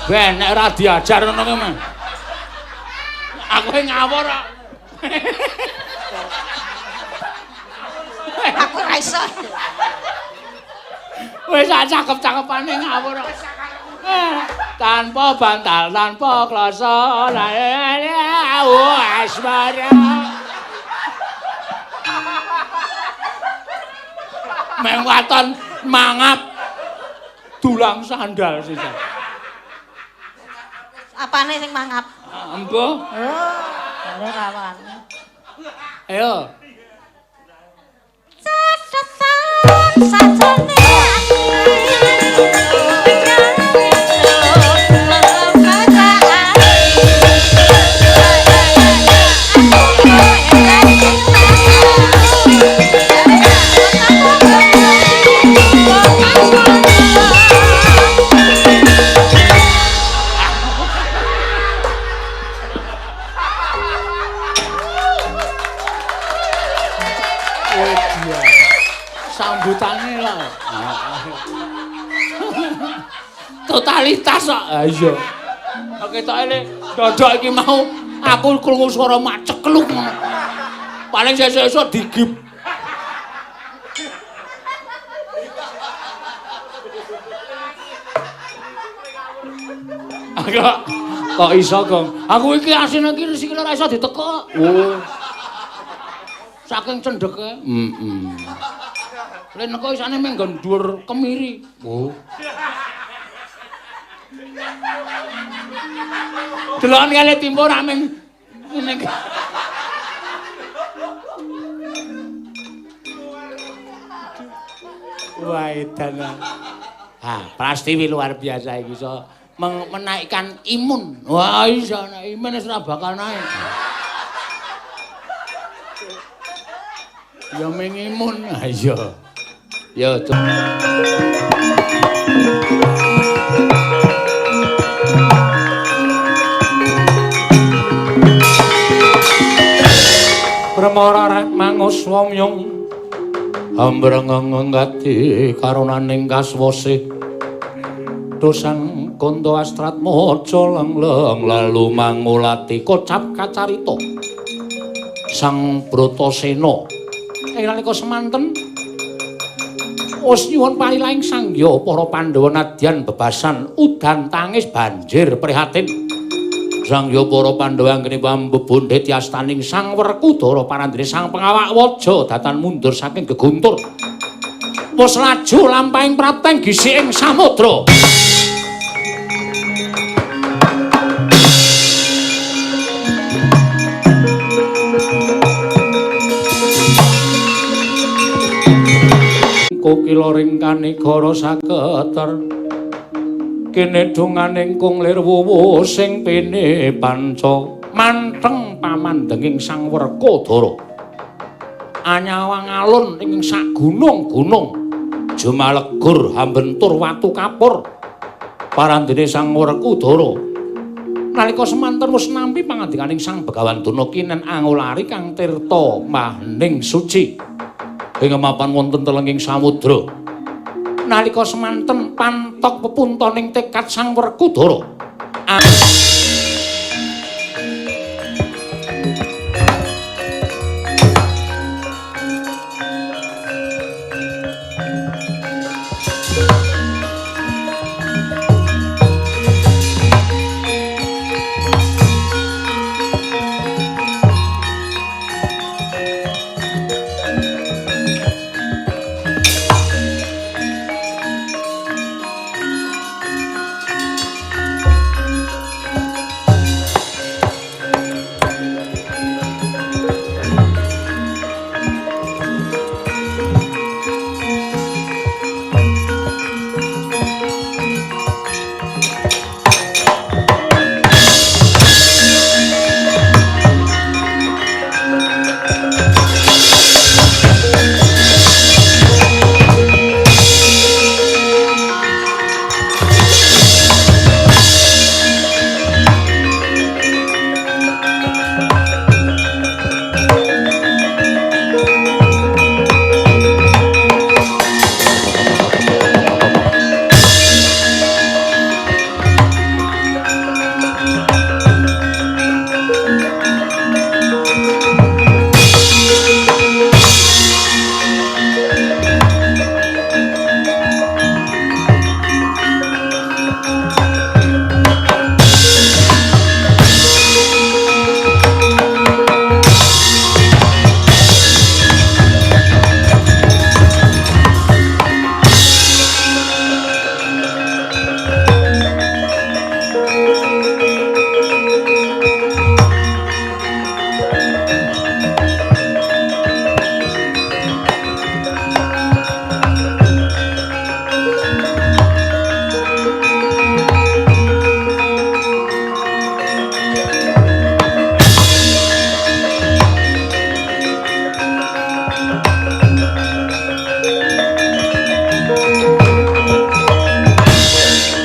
Ben nek ora diajar ngono kuwi mah. Aku ngawur kok. Aku ora iso. Wis sak cakep-cakepane ngawur kok. Tanpa bantal, tanpa kloso, asmara. Meng waton mangap dulang sandal sisa. Apane sing mangap? Embuh. Oh. Ora wani. Ayo. Catetan sajane Sambutane lho. Totalitas kok. Ha iya. Kok ketoke le dodok iki mau aku krungu swara mak cekluk ngono. Paling sesuk-esuk digip. Kok iso, Gong? Aku iki asine iki sikile ora iso ditekuk. Oh. Saking cendheke. Heeh. Le neko isane mung nggon dhuwur kemiri. Oh. Deloken kale timpo ora mung ngene iki. Wah, edan. Ha, Prastiwi luar biasa iki iso menaikkan imun. Wah, iso nek imun wis ora bakal naik. Ya ming imun. Ha iya. Ya. Brahmara rek manguswamyung ambrengengati karunaning kaswase dosang konto astratmaja lengleng lalu mangulati kocap kacarita Sang Bratasena ing nalika semanten wis nyuwun palilaing sangya para Pandhawa nadyan bebasan udan tangis banjir prihatin. Sangya para Pandhawa anggene pambebondhe tiastaning Sang Werkudara parandene Sang Pengawak Waja datan mundur saking geguntur. Wis laju lampahing prapteng gisik ing samudra. Kokila ring kanegara saketer kene donganing kung lir wuwu sing pene panca mantheng pamandhenging Sang Werkudara anyawang alun ing sak gunung-gunung jumalegur hambentur watu kapur parandene Sang Werkudara nalika semanten wis nampi pangandikaning Sang Begawan Durna kinen angulari kang tirta mahning suci ing mapan wonten telenging samudra. Nalika semanten pantok pepuntoning tekad Sang Werkudara.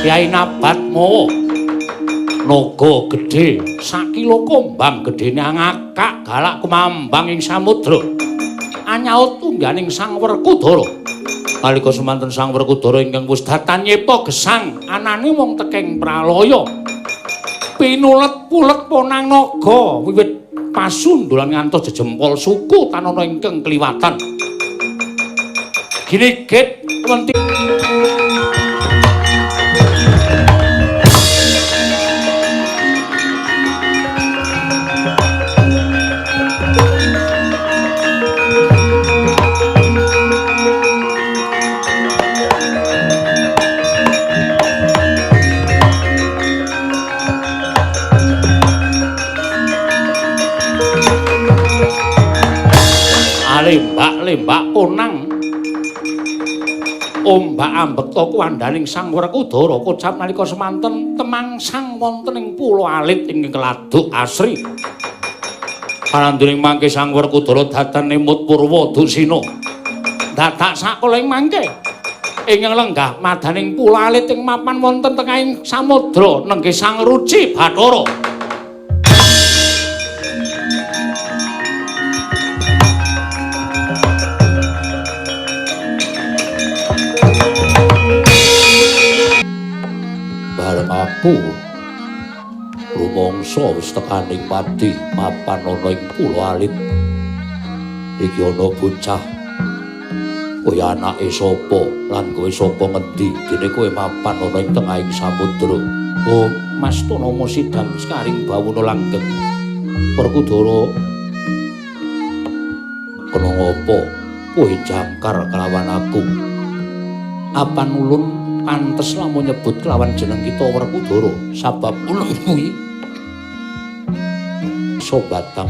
Kyai Nabat mawa naga gedhe sakilo kombang gedhene ngakak galak kumambang ing samudra. Anyaut tungganing Sang Werkudara. Nalika semanten Sang Werkudara ingkang wis datan nyipta gesang anane mung tekeng pralaya. Pinulet-pulet ponang naga wiwit pasundulan ngantos jejempol suku tanana ingkang kliwatan. Ginigit wenti lembak-lembak ponang ombak ambekta kuwandaning Sang Werkudara kocap nalika semanten temangsang wonten ing Pulo Alit ing Keladuk Asri. Pananduning mangke Sang Werkudara datan nemut Purwa Dusina. Dadak sakala ing mangke ing lenggah madaning Pulo Alit ing mapan wonten tengahing samudra nenggih Sang Ruci Bathara. Aku rumangsa wis tekaning pati mapan ana ing Pulo Alit. Iki ana bocah. Kowe anake sapa lan kowe saka ngendi? Dene kowe mapan ana ing tengahing samudra. Oh, Mas Tonomo Sidam Sekaring Bawono langgeng. Werkudara kena ngapa kowe jangkar kelawan aku? Apan ulun pantes lamun nyebut kelawan jeneng kita Werkudara sabab ulun kuwi sobatang.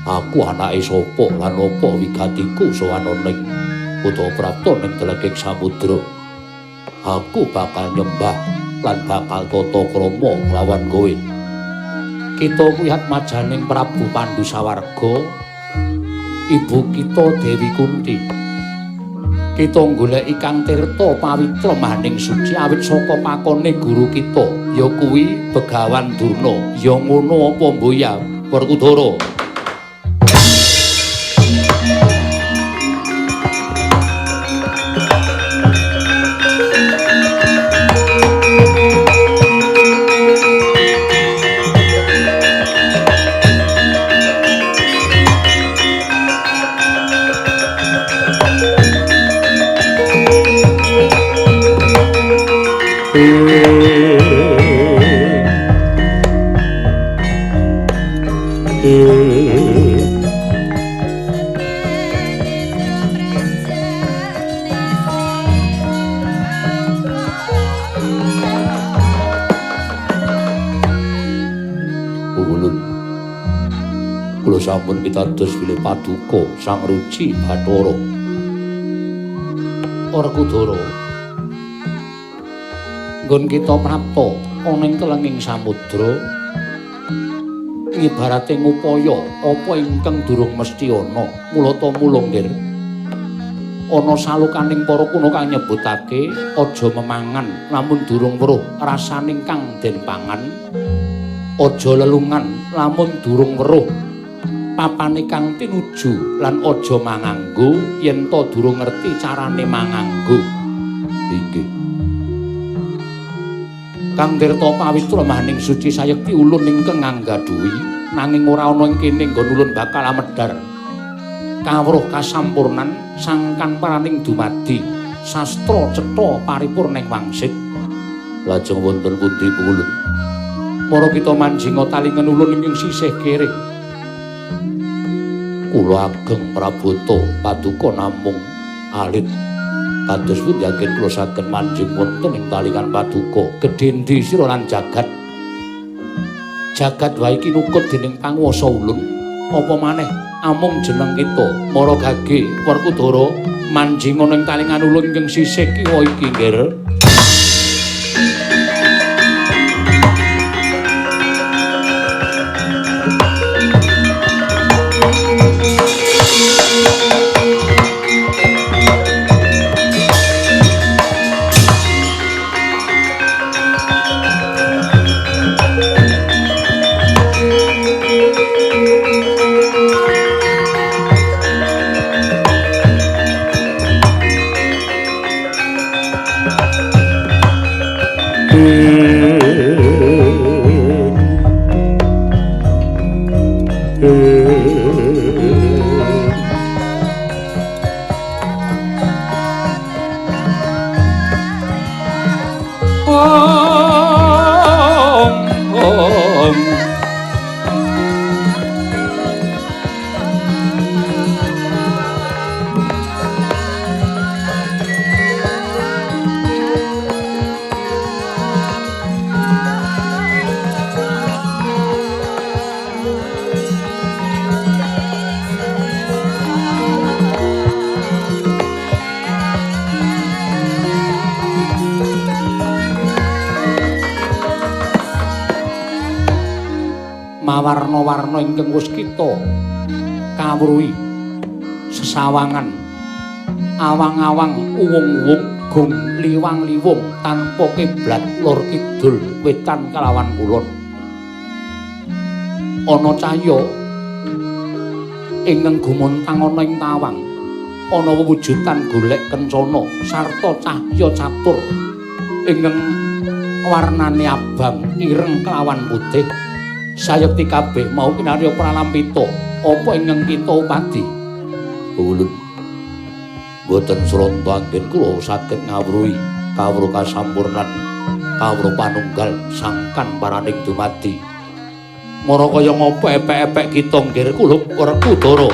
Aku anake sapa lan apa wigatiku sowan ning utawa prapta ning tleging samudra. Aku bakal nyembah lan bakal tata krama kelawan kowe. Kita kuwi atmajaning Prabu Pandu sawarga, ibu kita Dewi Kunti. Kita goleki Kang Tirta pawitra maning suci awit saka pakone guru kita ya kuwi Begawan Durna. Ya ngono apa mboya Werkudara? Kula sampun pitados bilih paduka Sang Ruci Bathara. Werkudara, nggon kita prapta ana ing telenging samudra ngibarate ngupaya apa ingkang durung mesti ana. Mulata mula nggir ana salukaning para kuna kang nyebutake aja memangan lamun durung weruh rasaning kang den pangan, aja lelungan lamun durung weruh papane kang tinuju, lan aja manganggo yen ta durung ngerti carane manganggo. Inggih. Kang Tirta pawitra maning suci sayekti ulun ingkang nganggadhuhi, nanging ora ana ing kene nggon ulun bakal amedhar kawruh kasampurnan sangkan paraning dumadi sastra cetha paripurning wangsit. Lajeng wonten pundi ulun? Mara kita manjinga talingan ulun ingkang sisih kere. Kula ageng prabota paduka namung alit. Kados pundi yakin kula saged manjing wonten ing talingan paduka? Gedhe endi sira lan jagat? Jagat wae kinukut dening panguwasa ulun. Apa maneh amung jeneng kita Mara gage Werkudara manjing ana ing talingan ulun ingkang sisih kiwa iki nggir. Mawarna-warna ingkang wis kita kawruhi sesawangan awang-awang uwung-uwung gong liwang-liwung tanpa kiblat lor kidul wetan kalawan kulon ana cahya ingkang gumuntang ana ing tawang ana wewujudan golek kencana sarta cahya catur ingkang warnane abang ireng kelawan putih. Sayekti kabeh mau kinarya pralampita apa ingkang kita upadi. Ulun boten sronta anggen kula saged ngawruhi kawruh kasampurnan kawruh panunggal sangkan paraning dumadi. Mara kaya ngapa epek-epek kita nggir kulup Werkudara.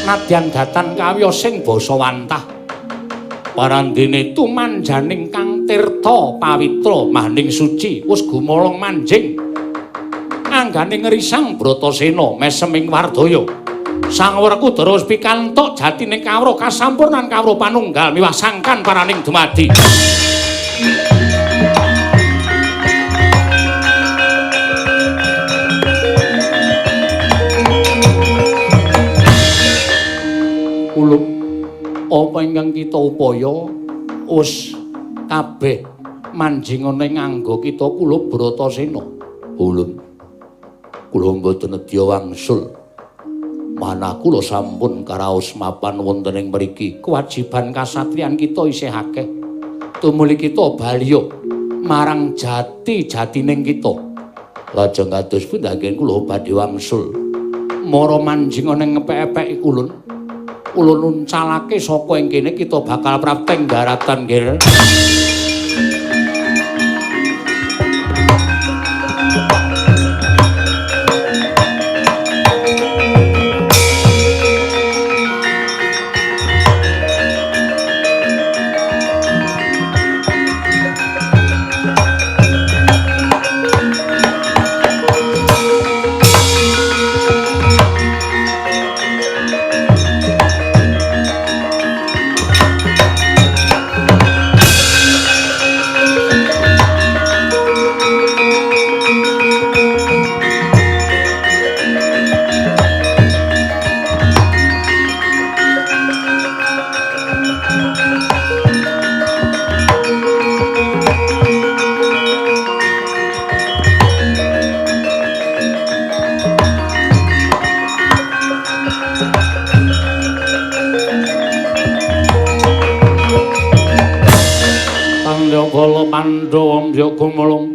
Nadyan datan kawya sing basa wantah parandene tumanjaning kang tirta pawitra maning suci wis gumolong manjing anggane ngrisang Bratasena meseming wardaya. Sang Werkudara wis pikantuk jatine kawruh kasampurnan kawruh panunggal miwah sangkan paraning dumadi. Uluk apa ingkang kita upaya wis kabeh manjing ana ing angga kita kula Bratasena. Ulun kula mboten nedya wangsul. Manah kula sampun karaos mapan wonten ing mriki. Kewajiban kasatriyan kita isih akeh. Tumuli kita baliya marang jati-jatining kita. Lajeng kados pundi anggen kula badhe wangsul. Mara manjing ana ing ngepek-epek ulun. Ulun uncalake saka ing kene kita bakal prapteng daratan nggih. Pandhawa mbya gumulung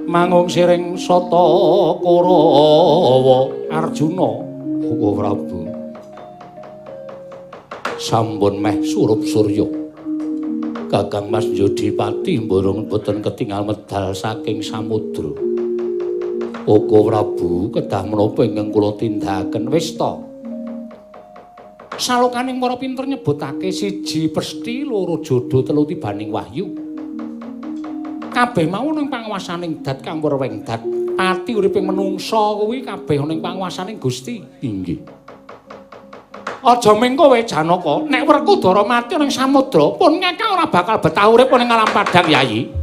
mangung siring sata Kurawa Arjuna. Uga Prabu sampun meh surup surya. Kakang Mas Yodipati mborong boten ketingal medal saking samudra. Uga Prabu kedah menapa ingkang kula tindakaken wis ta. Salokaning para pinter nyebutake siji pesthi, loro jodo, telu tibaning wahyu. Kabeh mau ning panguwasaning dat kang werweng dat. Pati uriping menungsa kuwi kabeh ana ing panguwasaning Gusti. Inggih. Aja ming kowe Janaka, nek Werkudara mati ning samudra, pun ngakak ora bakal betah urip ning alam padang, Yayi.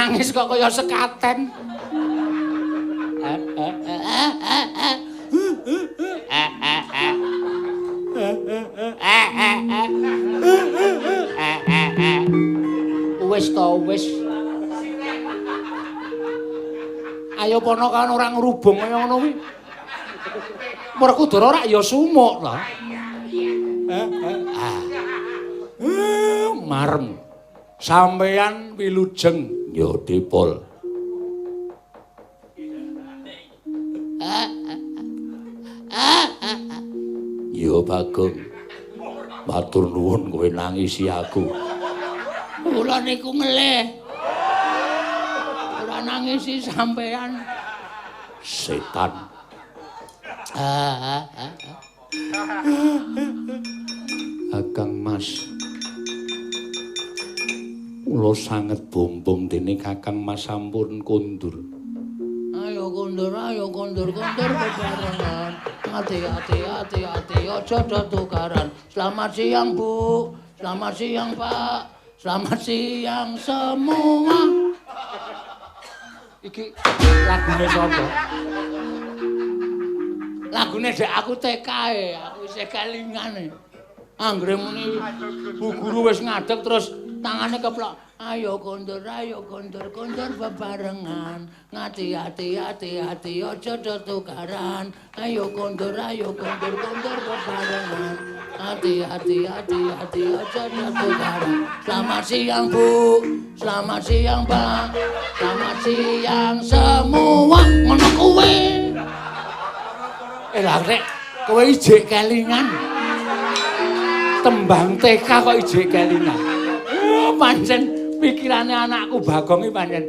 Nangis kok kaya sekaten. Wis to wis. Ayo pono kan ora ngrubung kaya ngono kuwi. Werkudara rak ya sumuk to. Marem. Sampeyan wilujeng ya Dipol. Ya Bagong. Matur nuwun kowe nangisi aku. Kula niku ngelih. Ora nangisi sampeyan. Setan. Kakang Mas. Kula sanget bombong dene Kakang Mas sampun kondur. Ayo kondur, kondur bebarengan. Ati-ati, ati-ati, aja do tukaran. Selamat siang, Bu. Selamat siang, Pak. Selamat siang semua. Iki lagune sapa? Lagune dek aku TK e, aku isih kelingan e. Anggere muni Bu guru wis ngadeg terus tangane keplok. Ayo kondur, kondur bebarengan. Ngati-ati, ati-ati, aja do tukaran. Ayo kondur, kondur bebarengan. Hati-hati, ati-ati, aja do tukaran. Selamat siang, Bu. Selamat siang, Pak. Selamat siang semua. Ngono kuwi. Lah rek, kowe ijik kelingan. Tembang TK kok ijik kelingan. Pancen pikirane anakku Bagong iki pancen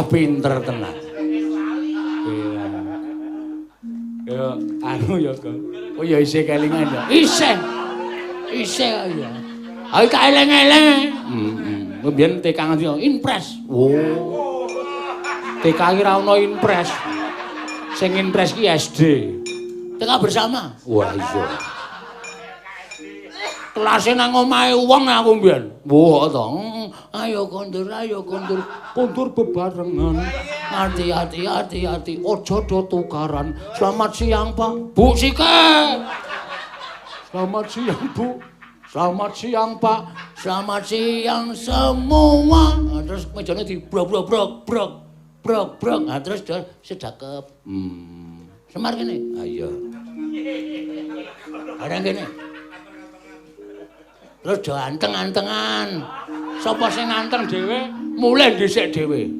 pinter tenan. Iya. Ya anu ya, Gong. Oh ya isih kelingan ya. Isih. Isih ya. Ayo tak eleng-eleng. Heeh. Mbiyen TK nganti impres. Oh. TK iki ra ono impres. Sing impres ki SD. TK bersama. Wah iya. Kelase nang omahe wong aku mbiyen. Wah to. Ayo kondur, kondur bebarengan. Hati-hati, hati-hati, aja do tukaran. Selamat siang, Pak. Bu Sike. Selamat siang, Bu. Selamat siang, Pak. Selamat siang semua. Nah, terus mejane di brok brok brok brok brok brok. Nah, terus sedakep. Semar kene. Ayo. Barang kene. Terus do anteng-antengan. Sapa sing anteng dhewe, mulih dhisik dhewe.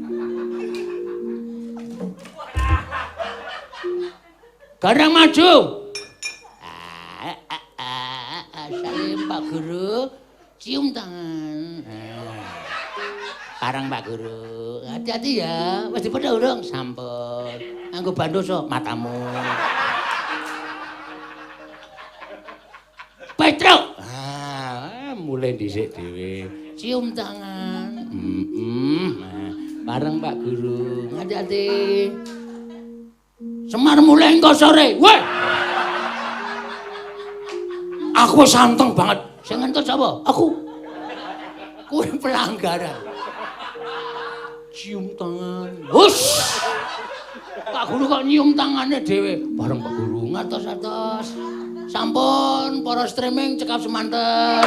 Garang maju. Salim Pak Guru, cium tangan. Parang Pak Guru, hati-hati ya. Wis dipedha urung? Sampun. Nganggo bandoso matamu. Petruk. Mulai dhisik dhewe. Cium tangan. Nah, bareng Pak Guru. Hati-hati. Semar mulai engko sore. Weh. Aku wis anteng banget. Sing ngentut sapa? Aku. Kuwi pelanggaran. Cium tangan. Hus. Pak Guru kok nyium tangane dhewe. Bareng Pak Guru ngatos-atos. Sampun para streaming cekap semanten.